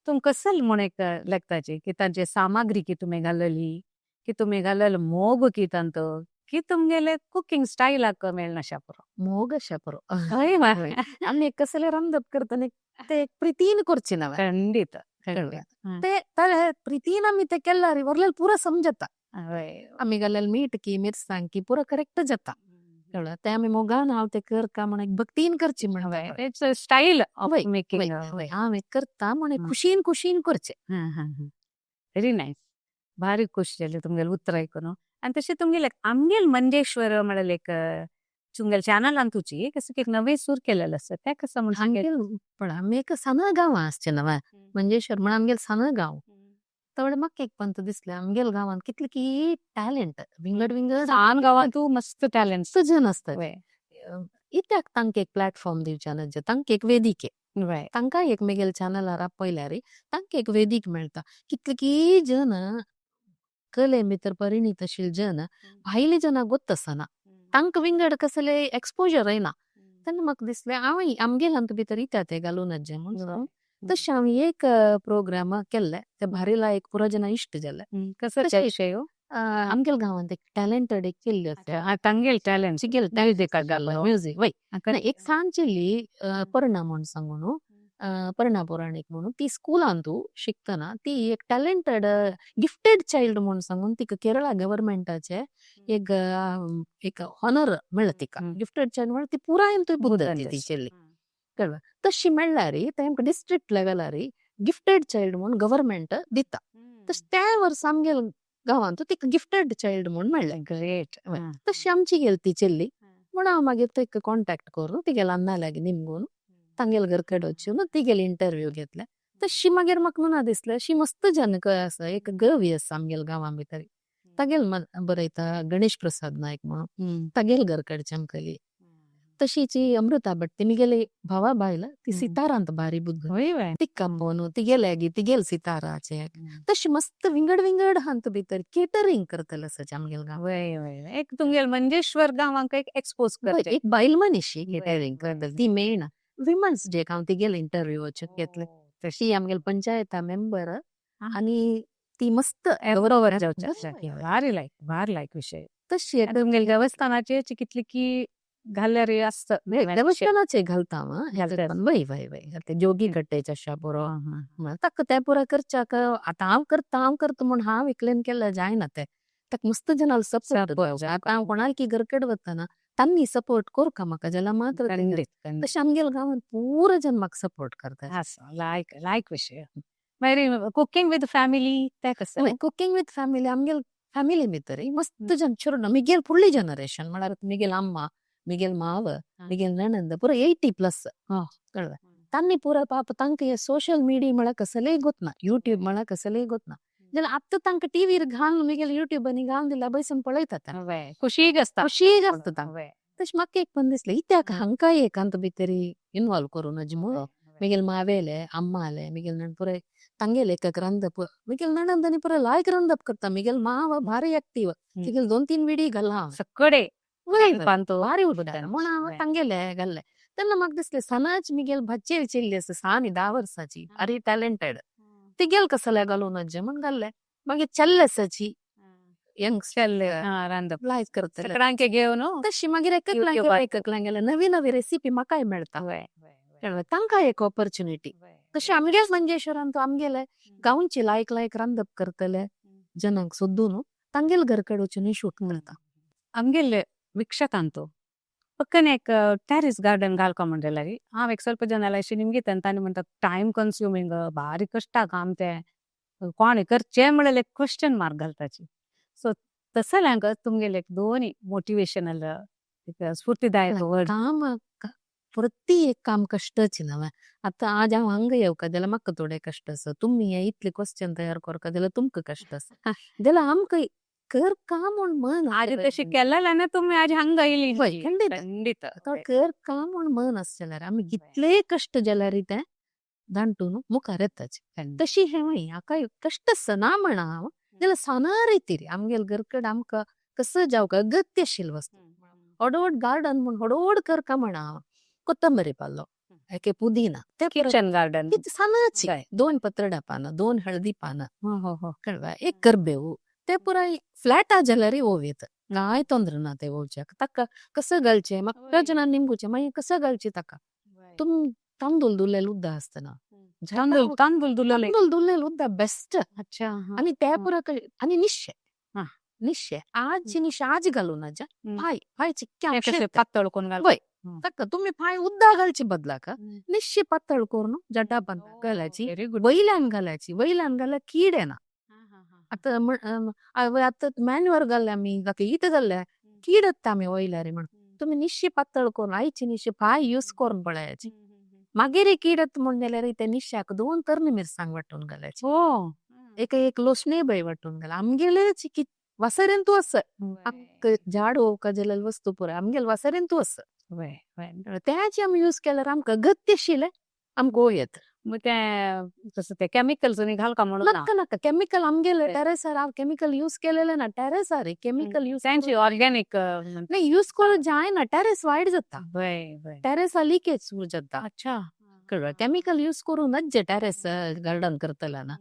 [SPEAKER 1] तुमकां कसल म्हूण एक लागताची की तांची सामग्री की तुमी घालली, की तुमी घाललेलो मोग की तांतो, की तुमगेले कुकिंग स्टायलाक मेळनाशा पुरो.
[SPEAKER 2] मोग आशा पुरो.
[SPEAKER 1] हय.
[SPEAKER 2] हय, आमी कसले रांदप करतना ते एक प्रितीन करची नवे.
[SPEAKER 1] खंडित.
[SPEAKER 2] कळ्ळें?
[SPEAKER 1] हा.
[SPEAKER 2] ते ताळे प्रितीन आमी ते केल्यारी व्हरलेले पुरा समजता. आमी घालेले मीठ की मिरसांग की पुरा करेक्ट जाता. कळ्ळें? ते आमी मोगान हांव ते करता म्हण एक भक्तीन करची म्हणटा पळय.
[SPEAKER 1] It's a style of
[SPEAKER 2] वय,
[SPEAKER 1] मेकिंग.
[SPEAKER 2] वय, वय, हांव एक करता म्हण एक खुशीन खुशीन करचें.
[SPEAKER 1] Very nice. भारी खुश जाली तुमगेले उतर आयकून. आनी तशें तुमगेले आमगेल मंजेश्वर म्हळ्यार एक तुमगेले चॅनलान तुजी कसं एक नवे सूर केलेलं आसा ते कसं म्हण.
[SPEAKER 2] आमगेल पण आमी एक सान गांव आसचे नवे मंजेश्वर म्हण आमगेल सान गांव. तवळ म्हाका एक पंत दिसलें, आमगेल गांवांत कितले की टॅलंट विंगड विंगड.
[SPEAKER 1] सान गांवांत तूं मस्त टॅलंट.
[SPEAKER 2] मस्त जन आसतात. इत्याक तांकां एक प्लॅटफॉर्म दिवचे न्हय, तांकां एक वेदिके, तांकां एक मेगेल चॅनलार आपयल्यार तांकां एक वेदीक मेळटा. कितले की जन कले भितर परिणीत आशिल्ले जन भायले जनाक गोत्त आसना, तांकां विंगड कसले एक्सपोजर येना. तेन्ना म्हाका दिसलें हांव आमगेल्यान भितर इत्या ते घालूं नजे म्हूण. तशें हांवें एक प्रोग्राम केल्ले, ते भारी लायक पुरो जना इश्ट जाले.
[SPEAKER 1] कसो
[SPEAKER 2] तशें
[SPEAKER 1] विशय?
[SPEAKER 2] आमगेल गांवांत एक टॅलेंटेड एक चेल्ली आसा.
[SPEAKER 1] तांगेल टॅलंट.
[SPEAKER 2] तिगेल
[SPEAKER 1] म्युजिकाक घालो.
[SPEAKER 2] म्युजीक वय. एक सान चेल्ली पर्णा म्हूण सांगून, पर्णा पुराणीक म्हणून, ती स्कुलांतू शिकतना ती एक टॅलेंटेड गिफ्टेड चायल्ड म्हूण सांगून तिका केरळा गव्हर्मेंटाचे एक एक ऑनर मेळ्ळा तिका. गिफ्टेड चायल्ड म्हणून ती पुरायन तुय बुद्द ती चेल्ली. कळ्ळें? तशी मेळ्ळ्यार तेंकां डिस्ट्रिक्ट लेवलार गिफ्टेड चायल्ड म्हूण गव्हर्मेंट दिता. तशें त्या वर्सा आमगेल गांवांत तिका गिफ्टेड चायल्ड म्हूण मेळ्ळें.
[SPEAKER 1] ग्रेट.
[SPEAKER 2] तशी आमची गेली ती चेल्ली म्हूण हांव मागीर तेका कॉन्टेक्ट करून तिगेल्या अन्ना लागीं निमगून तांगेल घर कडेन वचून तिगेली इंटरव्यू घेतले. तशी मागीर म्हाका मना दिसलें अशी मस्त जन आसा, एक गवी आसा आमगेल गांवां भितर, तागेल बरयता गणेश प्रसाद नायक म्हणून, तागेल घर कडचे आमकां. तशीच ही अमृता भट, ती मिगेली भावा बायल, ती सितारांत भारी बुद्द, तिका आपोवन तिगेले तिगेल सिताराचे. तशी मस्त विंगड विंगड हांत भितर केटरिंग करतले आसा आमगेल गांव.
[SPEAKER 1] वय वय, एक तुमगेल मंजेश्वर गांवांक एक एक्सपोज करचें.
[SPEAKER 2] एक बायल मनीशी केटरिंग करतली ती मेळना. विमन्स डेक हांव तिगेले इंटरव्यू वचून घेतले. तशी आमगेल पंचायता मेंबर आनी ती मस्त
[SPEAKER 1] बरोबर जावचें. भारी लायक, भारी लायक विशय.
[SPEAKER 2] तशी
[SPEAKER 1] तुमगेल देवस्थानाचे कितली की घाल्यार आसता.
[SPEAKER 2] देवस्थानाचे घालता हांव. वय वय वय, जोगी कट्टेचे आशा पुरो ताका तें पुरो करच्याक. आतां हांव करता हांव करता म्हूण हांव एकलेन केल्यार जायना तें, ताका मस्त जनाल सपोर्ट. आतां हांव कोणाक की घर कडेन वतना तांणी सपोर्ट करका म्हाका जाल्यार मात्र. तशें आमगेल गांवांत पुरो जन म्हाका सपोर्ट करता.
[SPEAKER 1] लायक लायक विशय. मागीर कुकिंग विथ फॅमिली तें कसं?
[SPEAKER 2] कुकिंग विथ फॅमिली आमगेल फॅमिली भितर मस्त जन चेडूं मिगेल फुडली जनरेशन म्हळ्यार मिगेल अम्मा, मिगेल माव, मिगेल नणंद पुरो 80+. कळ्ळें? तांणी पुरो पाप तांकां हे सोशल मिडिया म्हळ्यार कसलेय गोतना, युट्यूब म्हळ्यार कसलेय गोतना. जाल्यार आतां तांकां टीव्हीर घालून मिगेल युट्यूबांनी घालून दिल्यार बैसून पळयतात.
[SPEAKER 1] खुशीक आसता.
[SPEAKER 2] खुशीक आसता तांकां. तशें म्हाका एक पण दिसलें इत्याक हांकां एकांत भितर इनवॉल्व करूं नज म्हणून. मिगेल मावेले अम्माले मिगेल नण पुराय तांगेले एक रांदप, मिगेल नणंद आनी पुराय लायक रांदप करता. मिगेल माव भारी एक्टीव, तिगेल 2-3 विडी घाला
[SPEAKER 1] सगळे
[SPEAKER 2] भारी उरता म्हूण हांव तांगेले घाल्ले. तेन्ना म्हाका दिसलें सनाच मिगेल भाचयेर चेल्ली आसा 6 आनी 10 वर्साची, भारी टॅलेंटेड, तिगेल कसले घालूं नजे म्हूण घाल्ले. मागीर चेल्ले आसाची यंगस्टर
[SPEAKER 1] रांदप
[SPEAKER 2] लायक करतले
[SPEAKER 1] सगळ्यांके घेवन.
[SPEAKER 2] तशी मागीर एककल्यांक नवी नवी रेसिपी म्हाकाय मेळटा. तांकां एक ऑपॉर्च्युनिटी. तशें आमगेल मंजेश्वरान आमगेले गांवची लायक लायक रांदप करतले जनांक सोदून तांगेल घर कडेन वचून शूट करता.
[SPEAKER 1] आमगेले ವೀಕ್ಷಕಾಂತು ಪಕ್ಕನೆ एक ಟೆರಿಸ್ ಗಾರ್ಡನ್ घालका म्हणलेली हांव एक ಸ್ವಲ್ಪ ಜನ अशी निमगिता तांणी म्हणटा टायम कन्स्युमींग, भारी कश्टा काम तें, कोण करचें म्हणल्यार एक क्वेश्चन मार्क घालताची. सो तसल्यांक तुमगेले एक दोनी मोटिवेशनल एक स्फूर्तिदायक वर्ड.
[SPEAKER 2] काम प्रति एक काम कश्टच नव्हे. आतां आज हांव हांगा येवका जाल्यार म्हाका थोडे कश्ट आसा, तुमी हे इतले क्वेश्चन तयार करका जाल्यार तुमकां कश्ट आसा, जाल्यार आमकां कर काम म्हूण मन.
[SPEAKER 1] आज तशी केलेल्यान तुमी आज हांगा येयली.
[SPEAKER 2] वय, खंडीत.
[SPEAKER 1] खंडीत.
[SPEAKER 2] कर काम म्हूण मन आसचें जाल्यार आमी कितलेय कश्ट जाल्यार तें दांटून मुखार येताच. तशी हेंवूय हाका कश्ट आसा ना म्हणा हांव, जाल्यार साना रितीर आमगेल घर कडेन आमकां कसो जावका अगत्य आशिल्ली वस्तू व्हड गार्डन म्हूण व्हड करका म्हणा हांव. कोथंबरी पालो, एके पुदिना ते
[SPEAKER 1] किचन गार्डन
[SPEAKER 2] सानाची 2 पत्रडा पानां, 2 हळदी पानां,
[SPEAKER 1] हो हो
[SPEAKER 2] कळ्ळें, एक करबेव. ते पुराय फ्लॅट आ जाल्यार ओव येता, कांय तोंदरे ना ते ओवच्याक. ताका कसं घालचें म्हाका जणांनी निमगुचें मागीर कसं घालचें ताका. तुम तांदूळ धुल्लेले उद्दा आसतना,
[SPEAKER 1] तांदूळ तांदूळ धुल्लेले,
[SPEAKER 2] तांदूळ धुल्लेले उद्दा बेस्ट.
[SPEAKER 1] अच्छा.
[SPEAKER 2] आणि त्या पुरा आणि निश्शे निश्शे आजची निश्शे आज घालू ना, फाय फाय चिक्क्या
[SPEAKER 1] पातळ कोण घाल.
[SPEAKER 2] वय, ताका तुम्ही फाय उद्दा घालची बदलाक निश्शे पातळ करून जड्डा बांदा घालायची, वयल्यान घालायची. वयल्यान घाल्यार कीड येना. आतां आतां मॅन्युअर घाल्ल्या आमी, ताका ईट घाल्ल्या, कीड येता आमी वयल्यार म्हण. तुमी निश्शे पातळ करून आयची निश्शे फाय यूज करून पळयाची. मागीर कीड येता म्हण जाल्यार ते निश्श्याक 2 तरणी मिरसांग वांटून घालायची, एक एक लोसणे बाय वांटून घाल. आमगेले वासरेन तूं आसा झाड ओवका जाल्यार वस्तू पुराय आमगेले वासरेन तूं आसा. त्याची आमी यूज केल्यार आमकां गत्य आशिल्लें आमकां ओव येता.
[SPEAKER 1] मग ते तसं ते केमिकल्स घाल का म्हणून?
[SPEAKER 2] नाका नाका, केमिकल आमगेले टेरेसार हांव केमिकल यूज केलेले ना. टेरेसार केमिकल यूज
[SPEAKER 1] त्यांची ऑर्गॅनिक
[SPEAKER 2] नाही यूज करून जायना, टेरेस वायट जाता, टेरेसार लिकेज जाता.
[SPEAKER 1] अच्छा.
[SPEAKER 2] कळ्ळें? केमिकल यूज करून नज्जे टेरेस गार्डन करतले ना.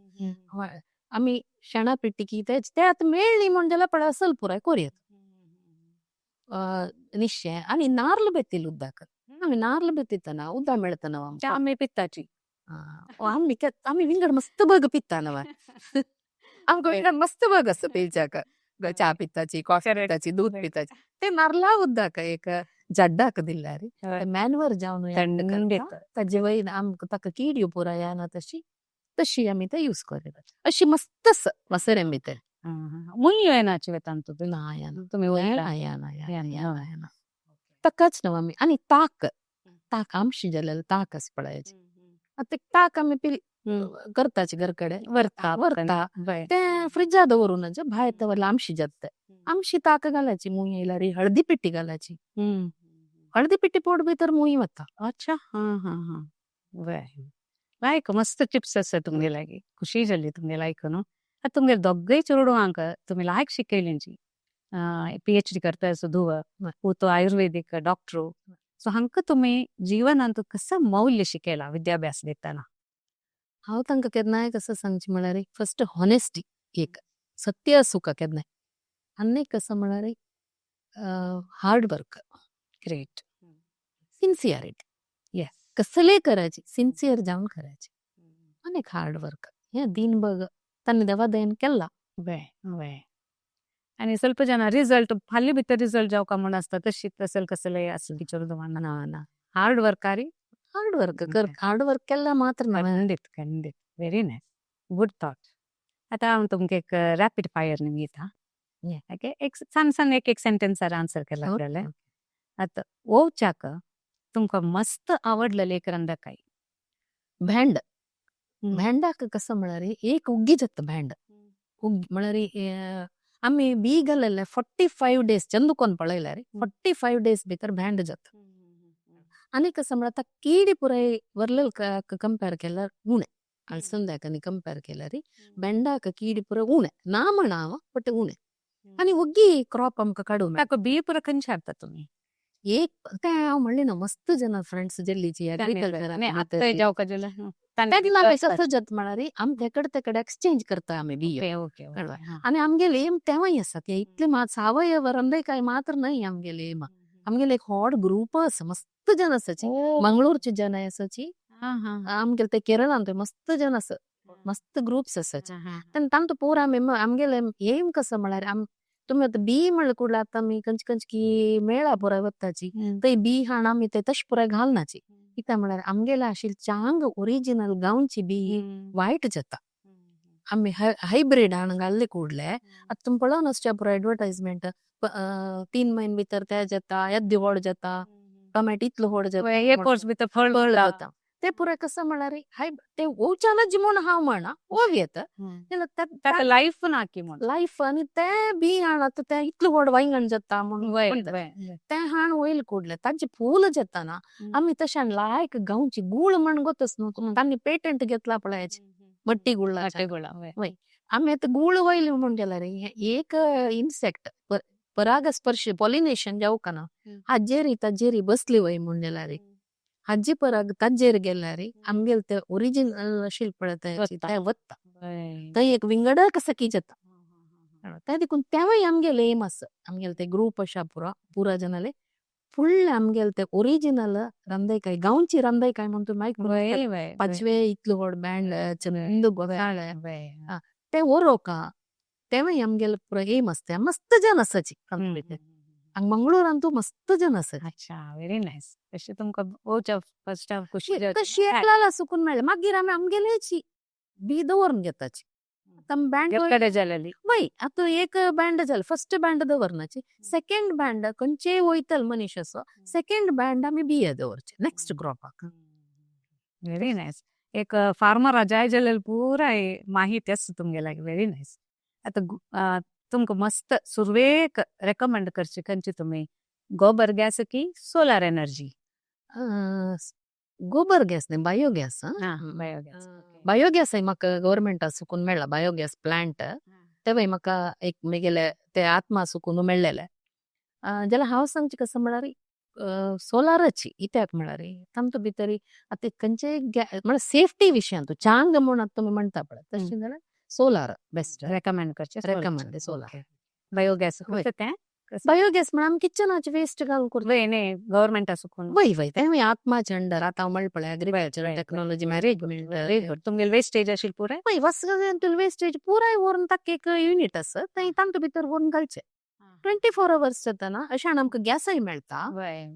[SPEAKER 2] आमी शेणा पेटी की ते आतां मेळ्ळी म्हण जाल्यार पळय असल पुराय कोरयेत निश्शे. आनी नार्ल बेतील उद्दाक आमी नार्ल बेतितना उद्दा मेळतना आमकां.
[SPEAKER 1] आमी पित्ताची
[SPEAKER 2] आमी आमी विंगड मस्त बग पित्ता नवा, आमकां विंगड मस्त बग आसा पिवच्याक. च्या पित्ताची, कॉफी पित्ताची, दूध पित्ताची. ते नार्ला उद्दाक एक जड्डाक दिल्यार मॅन्युअर जावन ताजे वयर आमकां ताका किड्यो पुराय येना, तशी तशी आमी ते यूज करतात. अशी मस्त आसा वासरें भितर.
[SPEAKER 1] मुयो येनाची वेतांत
[SPEAKER 2] ना येना.
[SPEAKER 1] तुमी
[SPEAKER 2] येना येना येना येना ताकाच न्हू आमी. आनी ताक ताक आमशी जाल्यार ताक आसा पळयाची. आतां ताक आमी पिल करताची घर कडेन
[SPEAKER 1] व्हरता
[SPEAKER 2] व्हरता, ते फ्रिजा दवरून भायर दवरल्यार आमशी जाता. आमशी ताक घालायची, मुंय येयल्यार हळदी पिट्टी घालायची. हळदी पिट्टी पोट भितर मुंय वता.
[SPEAKER 1] अच्छा. हां हां हां बरें, लायक मस्त टिप्स आसा तुमगे लागीं. खुशी जाली तुमगेले आयकून. आतां तुमगेले दोगूय चेडवांक तुमी लायक शिकयलेंची. PhD करता असो धुव, पूत आयुर्वेदीक डॉक्टर. सो हांकां तुमी जिवनांत कसो मौल्य शिकयला विद्याभ्यास दितना?
[SPEAKER 2] हांव तांकां केन्नाय कसं सांगचें म्हळ्यार फर्स्ट हॉनेस्टी, एक सत्य आसूंक केन्नाय. आनी कसं म्हळ्यार हार्ड वर्क,
[SPEAKER 1] ग्रेट,
[SPEAKER 2] सिन्सियरिटी.
[SPEAKER 1] येस,
[SPEAKER 2] कसलेय करायचे सिन्सियर जावन करायचे आनी हार्ड वर्क. हें दिन बग तांणी देवा दयेन केला.
[SPEAKER 1] बरें बरें. आनी ಸ್ವಲ್ಪ ಜನ रिजल्ट फाल्यां भितर रिजल्ट जावका म्हूण आसता, तशी तसल कसलेय आसता टिचर
[SPEAKER 2] ना ना,
[SPEAKER 1] हार्ड वर्कारी
[SPEAKER 2] हार्ड वर्क कर, हार्ड वर्क केला मात्र ना.
[SPEAKER 1] खंडीत खंडीत. Very nice, good thought. आतां हांव तुमकां एक रॅपीड फायर दिता. ओके, एक सान सान एक एक सेंटेन्सार आन्सर केला आपल्याला. आतां ओवच्याक तुमकां मस्त आवडलेले एक रंदकाय?
[SPEAKER 2] भेंड. भेंडाक कसं म्हळ्यार एक उग्गी जाता भेंड. उग्गी म्हळ्यार आमी बी घालले 45 डेज चंद कोन पळयल्यार 45 डेज भितर भेंड जाता. आनी कसं म्हळ्यार आतां किडी पुराय वरलेल कंपेर केल्यार उणें, अळसंद्याक आनी कंपेर केल्यार बेंडाक किडी पुराय उणें ना म्हणा हांव, बट उणें. आनी ओग्गी क्रॉप आमकां काडूंक मेळटा.
[SPEAKER 1] ताका बी पुराय खंयचे हाडटा तुमी?
[SPEAKER 2] एक तें हांव म्हणलें ना, मस्त जना फ्रेंड्स जेल्लीची एग्रीकल्चर तेन्ना कसं जाता म्हळ्यार आमी तेकड तेकड एक्सचेंज करता आमी बियो. आनी आमगेले एम तेंवूय आसा, ते इतले मात सावयव रंदय मात्र न्हय आमगेले एम. आमगेले एक व्हड ग्रुप आसा, मस्त जन आसाची, मंगळूरचे जन आसाची, आमगेले ते केरळांत मस्त जन आसा, मस्त ग्रुप्स आसाचे. तेन्ना तांकां पोर आमी आमगेले एम कसो म्हळ्यार आम तुमी आतां बी म्हणल्यार कुडल्या आतां आमी खंयचे खंयचे की मेळा पुराय वताची, थंय बी हाण आमी ते तशें पुराय घालनाची. कित्याक म्हळ्यार आमगेले आशिल्ले चांग ओरिजिनल गांवची बी वायट जाता. आमी हायब्रीड हाण घाल्ले कुडले आतां तुमी पळोवन आसच्या पुराय एडवर्टायजमेंट, 3 म्हयने भितर ते जाता, येद्दे व्हड जाता, टोमॅटो इतलो व्हड जाता,
[SPEAKER 1] एक वर्स भितर फळ
[SPEAKER 2] जाता. ते पुराय कसं म्हळ्यार हाय ते ओवच्यानच म्हूण हांव म्हणा ओव येता
[SPEAKER 1] ताका लायफ ना की म्हूण
[SPEAKER 2] लायफ. आनी ते बी हाण आतां ते इतलो व्हड वांयगण जाता म्हणून ते हाण वयल कुडले तांचे फूल जाता ना. आमी तशें लायक गांवची गूळ म्हण गोतच न्हू, तांणी पेटंट घेतला पळयाचे मट्टी गुळाचे. वय आमी आतां गूळ वयले म्हूण जाल्यार एक इन्सेक्ट परागस्पर्श पॉलिनेशन जावका ना, हाजेरी ताजेरी बसली वय म्हूण जाल्यार हाजी पराग ताजेर गेल्यार आमगेले ते ओरिजिनल आशिल्ले पळय ते वता, थंय एक विंगड कसं की जाता. तें देखून तेवूय आमगेले एम आसा, आमगेले ते ग्रुप आसा पुरो पुरा जाणाले फुडले आमगेले ते ओरिजिनल रांदयकाय, गांवची रांदयकाय म्हण तुमी मायक
[SPEAKER 1] वय वय
[SPEAKER 2] पाचवे इतलो व्हड बँड चंद गोसाळे ते वरोका तेवूय आमगेले पुरो एम आसता. मस्त जन आसाची हांगा मंगळूरान तूं मस्त जन आसाची.
[SPEAKER 1] अच्छा, व्हेरी नायस. तशें तुमकां वचप फर्स्ट हाफ खुशी.
[SPEAKER 2] तशी एकला सुकून मेळ्ळें, मागीर आमी आमगेलेची बी दवरून घेताची. आतां बँड
[SPEAKER 1] कडे जालेली.
[SPEAKER 2] वय, आतां एक बँड जालें, फर्स्ट बँड दवरनाची, सेकंड बँड खंयचेय वयतले मनीस असो सेकंड बँड आमी बिये दवरचे नेक्स्ट ग्रुपाक.
[SPEAKER 1] Very nice. एक फार्मर जाय जाल्यार पुराय माहिती आसा तुमगेल्या. Very nice. आतां तुमकां मस्त सुरवेक रेकमेंड करची खंयची तुमी, गोबर गॅस की सोलार एनर्जी?
[SPEAKER 2] गोबर गॅस न्ही, बायोगॅस.
[SPEAKER 1] बायोगॅस.
[SPEAKER 2] बायोगॅस म्हाका गव्हर्मेंटा सुकून मेळ्ळा, बायोगॅस प्लांट. तेवूय म्हाका एक म्हगेले ते आत्मा सुकून मेळ्ळेले. जाल्यार हांव सांगचें कसो म्हळ्यार सोलाराची, कित्याक म्हळ्यार तांतू भितर आतां खंयचेय म्हळ्यार सेफ्टी विशयान तूं चांग म्हूण आतां तुमी म्हणटा पळय तशें जाल्यार सोलार बेस्ट.
[SPEAKER 1] रेकमेंड करचें.
[SPEAKER 2] Recommend solar.
[SPEAKER 1] Biogas
[SPEAKER 2] वय.
[SPEAKER 1] तें
[SPEAKER 2] बायोगॅस म्हळ्यार आमी किचनाचे वेस्ट घालून करता.
[SPEAKER 1] वय न्ही, गव्हर्मेंटा सुकून.
[SPEAKER 2] वय वय, तें आत्माचे अंडर आतां हांव म्हणलें पळय एग्रीकल्चर टेक्नॉलॉजी मॅनेजमेंट.
[SPEAKER 1] तुमगेले वेस्टेज आशिल्ली पुराय.
[SPEAKER 2] वय, वेस्टेज पुराय व्हरून ताका एक युनीट आसा थंय तांतू भितर व्हरून घालचें. 24 अवर्स जाता अशान आमकां गॅसय मेळटा.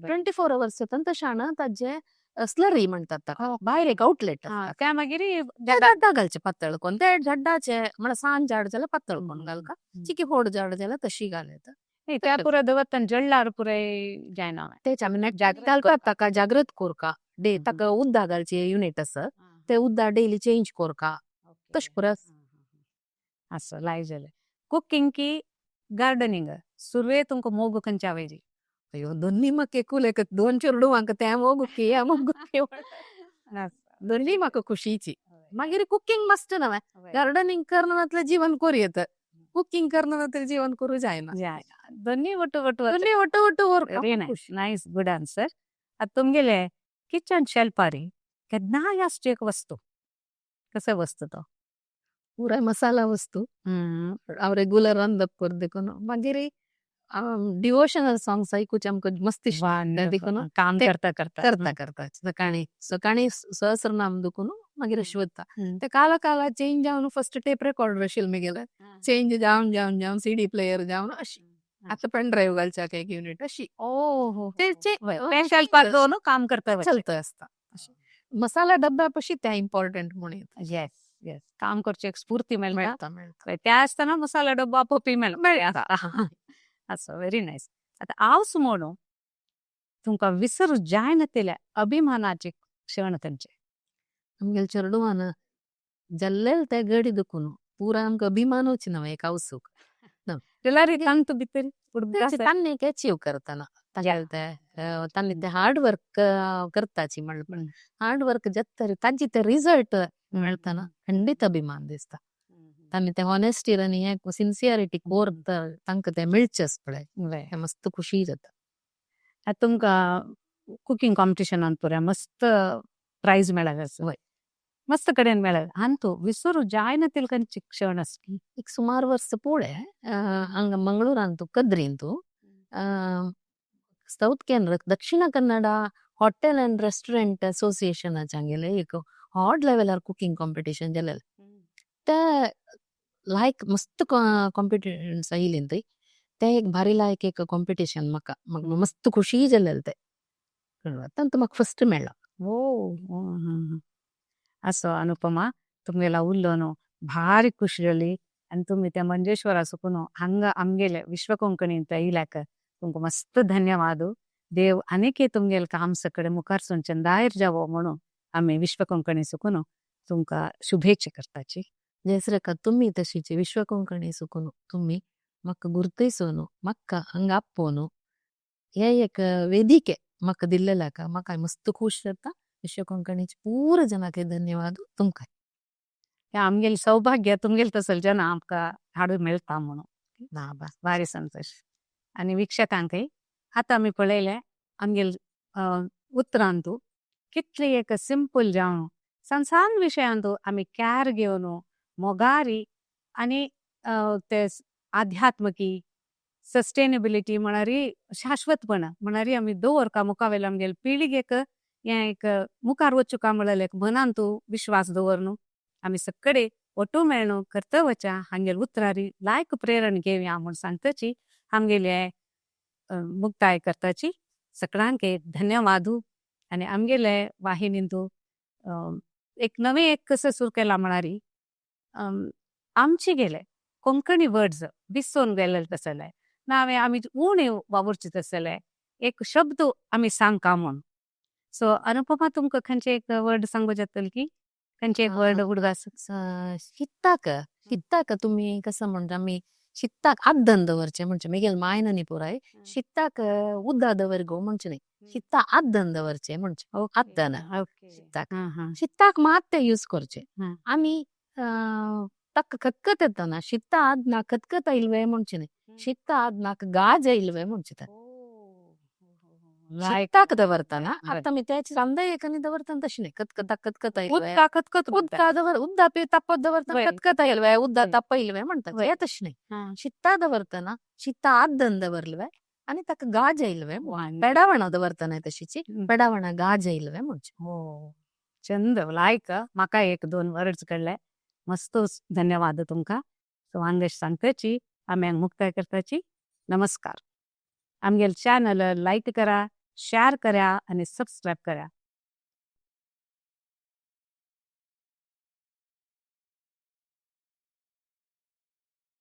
[SPEAKER 2] 24 अवर्स जाता तशान ताजे स्लरी म्हणटात ताका, भायर एक आउटलेट.
[SPEAKER 1] त्या मागीर
[SPEAKER 2] झाडां घालचे पातळ कोन्न, ते झाडाचे म्हळ्यार सान झाड जाल्यार पातळ कोन्न घालका, चिकी व्हड झाड जाल्यार तशी घाल येता.
[SPEAKER 1] त्या पुराय दवरतना जळ्ळार पुराय जायना.
[SPEAKER 2] तेच आमी घालतात ताका जागृत कोरका डे, ताका उद्दा घालचे युनीट आसा ते उद्दा डेली चेंज कोरका तशें पुराय.
[SPEAKER 1] असो लाय जालें. कुकींग की गार्डनिंग, सुरवे तुमकां मोग खंयच्या वयरी?
[SPEAKER 2] अयो, दोन्ही म्हाका एकूल एक दोन चेडवांक तें मोग की हें मोग, दोन्ही म्हाका खुशीची. मागीर कुकींग मस्त नव्हे, गार्डनिंग करणं जातलें जीवन करूं येता, कुकींग करणं जातलें जीवन करूं जायना.
[SPEAKER 1] दोन्ही ಒಟ್ಟು ಒಟ್ಟು.
[SPEAKER 2] दोन्ही ಒಟ್ಟು ಒಟ್ಟು.
[SPEAKER 1] Very nice, nice, good answer. आता तुमगेले किचन शेल्पारी केन्नाय आसची एक वस्तू, कसो वस्तू तो?
[SPEAKER 2] पुराय मसाला वस्तू. हांव रेगुलर रांदप कर देखून मागीर डिवोशनल सॉंग्स आयकुचे आमकां मस्त दिसता देखून.
[SPEAKER 1] काम करता करता.
[SPEAKER 2] करता करता सकाळी सकाळी सहस्रनाम देखून मागीर अशें वता. ते काला काला चेंज जावन फर्स्ट टेप रेकॉर्डर आशिल्लें म्हगेलें, चेंज जावन जावन जावन सीडी प्लेयर जावन अशी आतां पेन ड्रायव्ह घालच्याक एक युनीट अशी.
[SPEAKER 1] ओ,
[SPEAKER 2] ते
[SPEAKER 1] शेल्पार दवरून काम करता.
[SPEAKER 2] चलता आसता. मसाला डब्या पशी ते इम्पॉर्टंट म्हूण येता.
[SPEAKER 1] येस येस, काम करची एक स्फूर्ती मेळटा.
[SPEAKER 2] मेळटा मेळटा.
[SPEAKER 1] त्या आसतना मसाला डब्बो आपोआपी मेळटा. असो व्हेरी नायस. आतां हांव म्हणून तुमकां विसरू जायना अभिमानाचे क्षण खंयचे?
[SPEAKER 2] आमगेले चेडवान जाल्लेले ते गडी दुखून पुराय आमकां अभिमानूच नव्हे एक आवसूक.
[SPEAKER 1] जाल्यार तांतू भितर
[SPEAKER 2] तांणी एक अचीव करतना तांगेले ते तांणी ते हार्ड वर्क करताची, म्हणल्यार हार्ड वर्क जाता तांची ते रिजल्ट मेळतना खंडीत अभिमान दिसता. तांणी ते हॉनेस्टी आनी हे सिन्सियरिटी कोर तांकां ते मेळचें पळय, हें मस्त खुशी जाता.
[SPEAKER 1] आतां तुमकां कुकींग कॉम्पिटिशनान पुराय मस्त प्रायज मेळ्ळें.
[SPEAKER 2] वय.
[SPEAKER 1] मस्त कडेन मेळ्ळें. आनी विसरू जायना तितलें खंयची क्षण आसली?
[SPEAKER 2] एक सुमार वर्स पळय हांगा मंगळूरांतू कद्रींतू south Canara Dakshina Kannada hotel and restaurant असोसिएशनाचे हांगेले एक व्हड लेवलार कुकींग कॉम्पिटिशन जालेलें. ते लायक मस्त कॉम्पिटिशन्स आयिल्लीं थंय, तें एक भारी लायक एक कॉम्पिटिशन, म्हाका म्हाका मस्त खुशी जालेलें तें, तातूंत म्हाका फर्स्ट मेळ्ळा.
[SPEAKER 1] ओ, असो अनुपमा, तुमगेला उलोवन भारी खुशी जाली आनी तुमी त्या मंजेश्वरा सुकून हांगा आमगेले विश्व कोंकणींत येयल्याक तुमकां मस्त धन्यवाद. देव आनीक तुमगेले काम सगळे मुखार सरचें दायर जावो म्हणून आमी विश्व कोंकणी सुकून तुमकां शुभेच्छा करताची.
[SPEAKER 2] जयश्रीका, तुमी तशीची विश्व कोंकणी सुकून तुमी म्हाका गुर्तयसोन म्हाका हांगा आपोवन हे एक वेदिके म्हाका दिल्लेल्याक म्हाका मस्त खूश जाता. विश्व कोंकणीचे पूरा जनाक धन्यवाद तुमकां.
[SPEAKER 1] आमगेले सौभाग्य तुमगेले तसले जन आमकां हाडून मेळटा म्हणून.
[SPEAKER 2] ना बा.
[SPEAKER 1] भारी संतोश. आनी वीक्षकांकय आतां आमी पळयलें आमगेले उतरांतू कितली एक सिंपल जावन सान सान विशयांतू आमी कॅर घेवन मोगारी आनी ते आध्यात्मकी सस्टेनेबिलिटी म्हणारी शाश्वतपणा म्हणारी आमी दवरका मुखावेले आमगेले पिळगेक हें एक मुखार वचुका म्हळ्यार एक मनांतू विश्वास दवरनु आमी सगळे ಒಟ್ಟು मेळनु कर्तव्याच्या हांगेल उतरारी लायक प्रेरण घेवया म्हूण सांगताची आमगेले मुक्ताय करताची. सगळ्यांक धन्यवादू आनी आमगेले वाहिनींतू एक नवे एक कसं सुरू केला म्हणारी आमचे गेले कोंकणी वर्ड्स विसरून गेले तसले नावे आमी उणे वावुरचे तसले एक शब्द आमी सांगका म्हूण. सो अनुपमा, तुमकां खंयचे एक वर्ड सांगू जातले की खंयचे एक वर्ड उडगास?
[SPEAKER 2] शिकताक शिकताक तुमी कसं म्हणटा, आमी शिकताक आद्दन दवरचें म्हणजे मेगेल मायन न्ही पुराय शिकताक उद्दा दवर गो म्हणचें न्ही, शिकता आद्दन दवरचें म्हणचें, आद्दन शिकताक.
[SPEAKER 1] हां हां
[SPEAKER 2] शिकताक मात ते यूज करचे. आमी ताका खतखत येतना शिकता आद ना खतखत आयलवे म्हणचें न्ही, शिकता आद नाक गाज आयलवे म्हणचें.
[SPEAKER 1] लायक
[SPEAKER 2] शिकताक दवरतना आतां आमी त्याच रांदय एक आनी दवरतना तशें न्ही, खतखता खतखत आयलवे.
[SPEAKER 1] उदका खतखत.
[SPEAKER 2] उदका दवर, उद्दा पी तापत दवरतना खतखत आयलवे, उद्दा तापयलवे म्हणटा हे तशें न्ही. शिकता दवरतना शिकता आद्दन दवरलवे आनी ताका गाज आयलवे. पेडावणा दवरतना तशीची पेडावणा गाज आयलवे म्हणचें.
[SPEAKER 1] हो, चंद लायक. म्हाका एक दोन वर्ड्स कळ्ळे. मस्त, धन्यवाद तुमकां. सो हांगेश सांगताची आमी हांगा मुक्ताय करताची. नमस्कार. आमगेले चॅनल लायक करा, शेअर करा आनी सबस्क्रायब करा.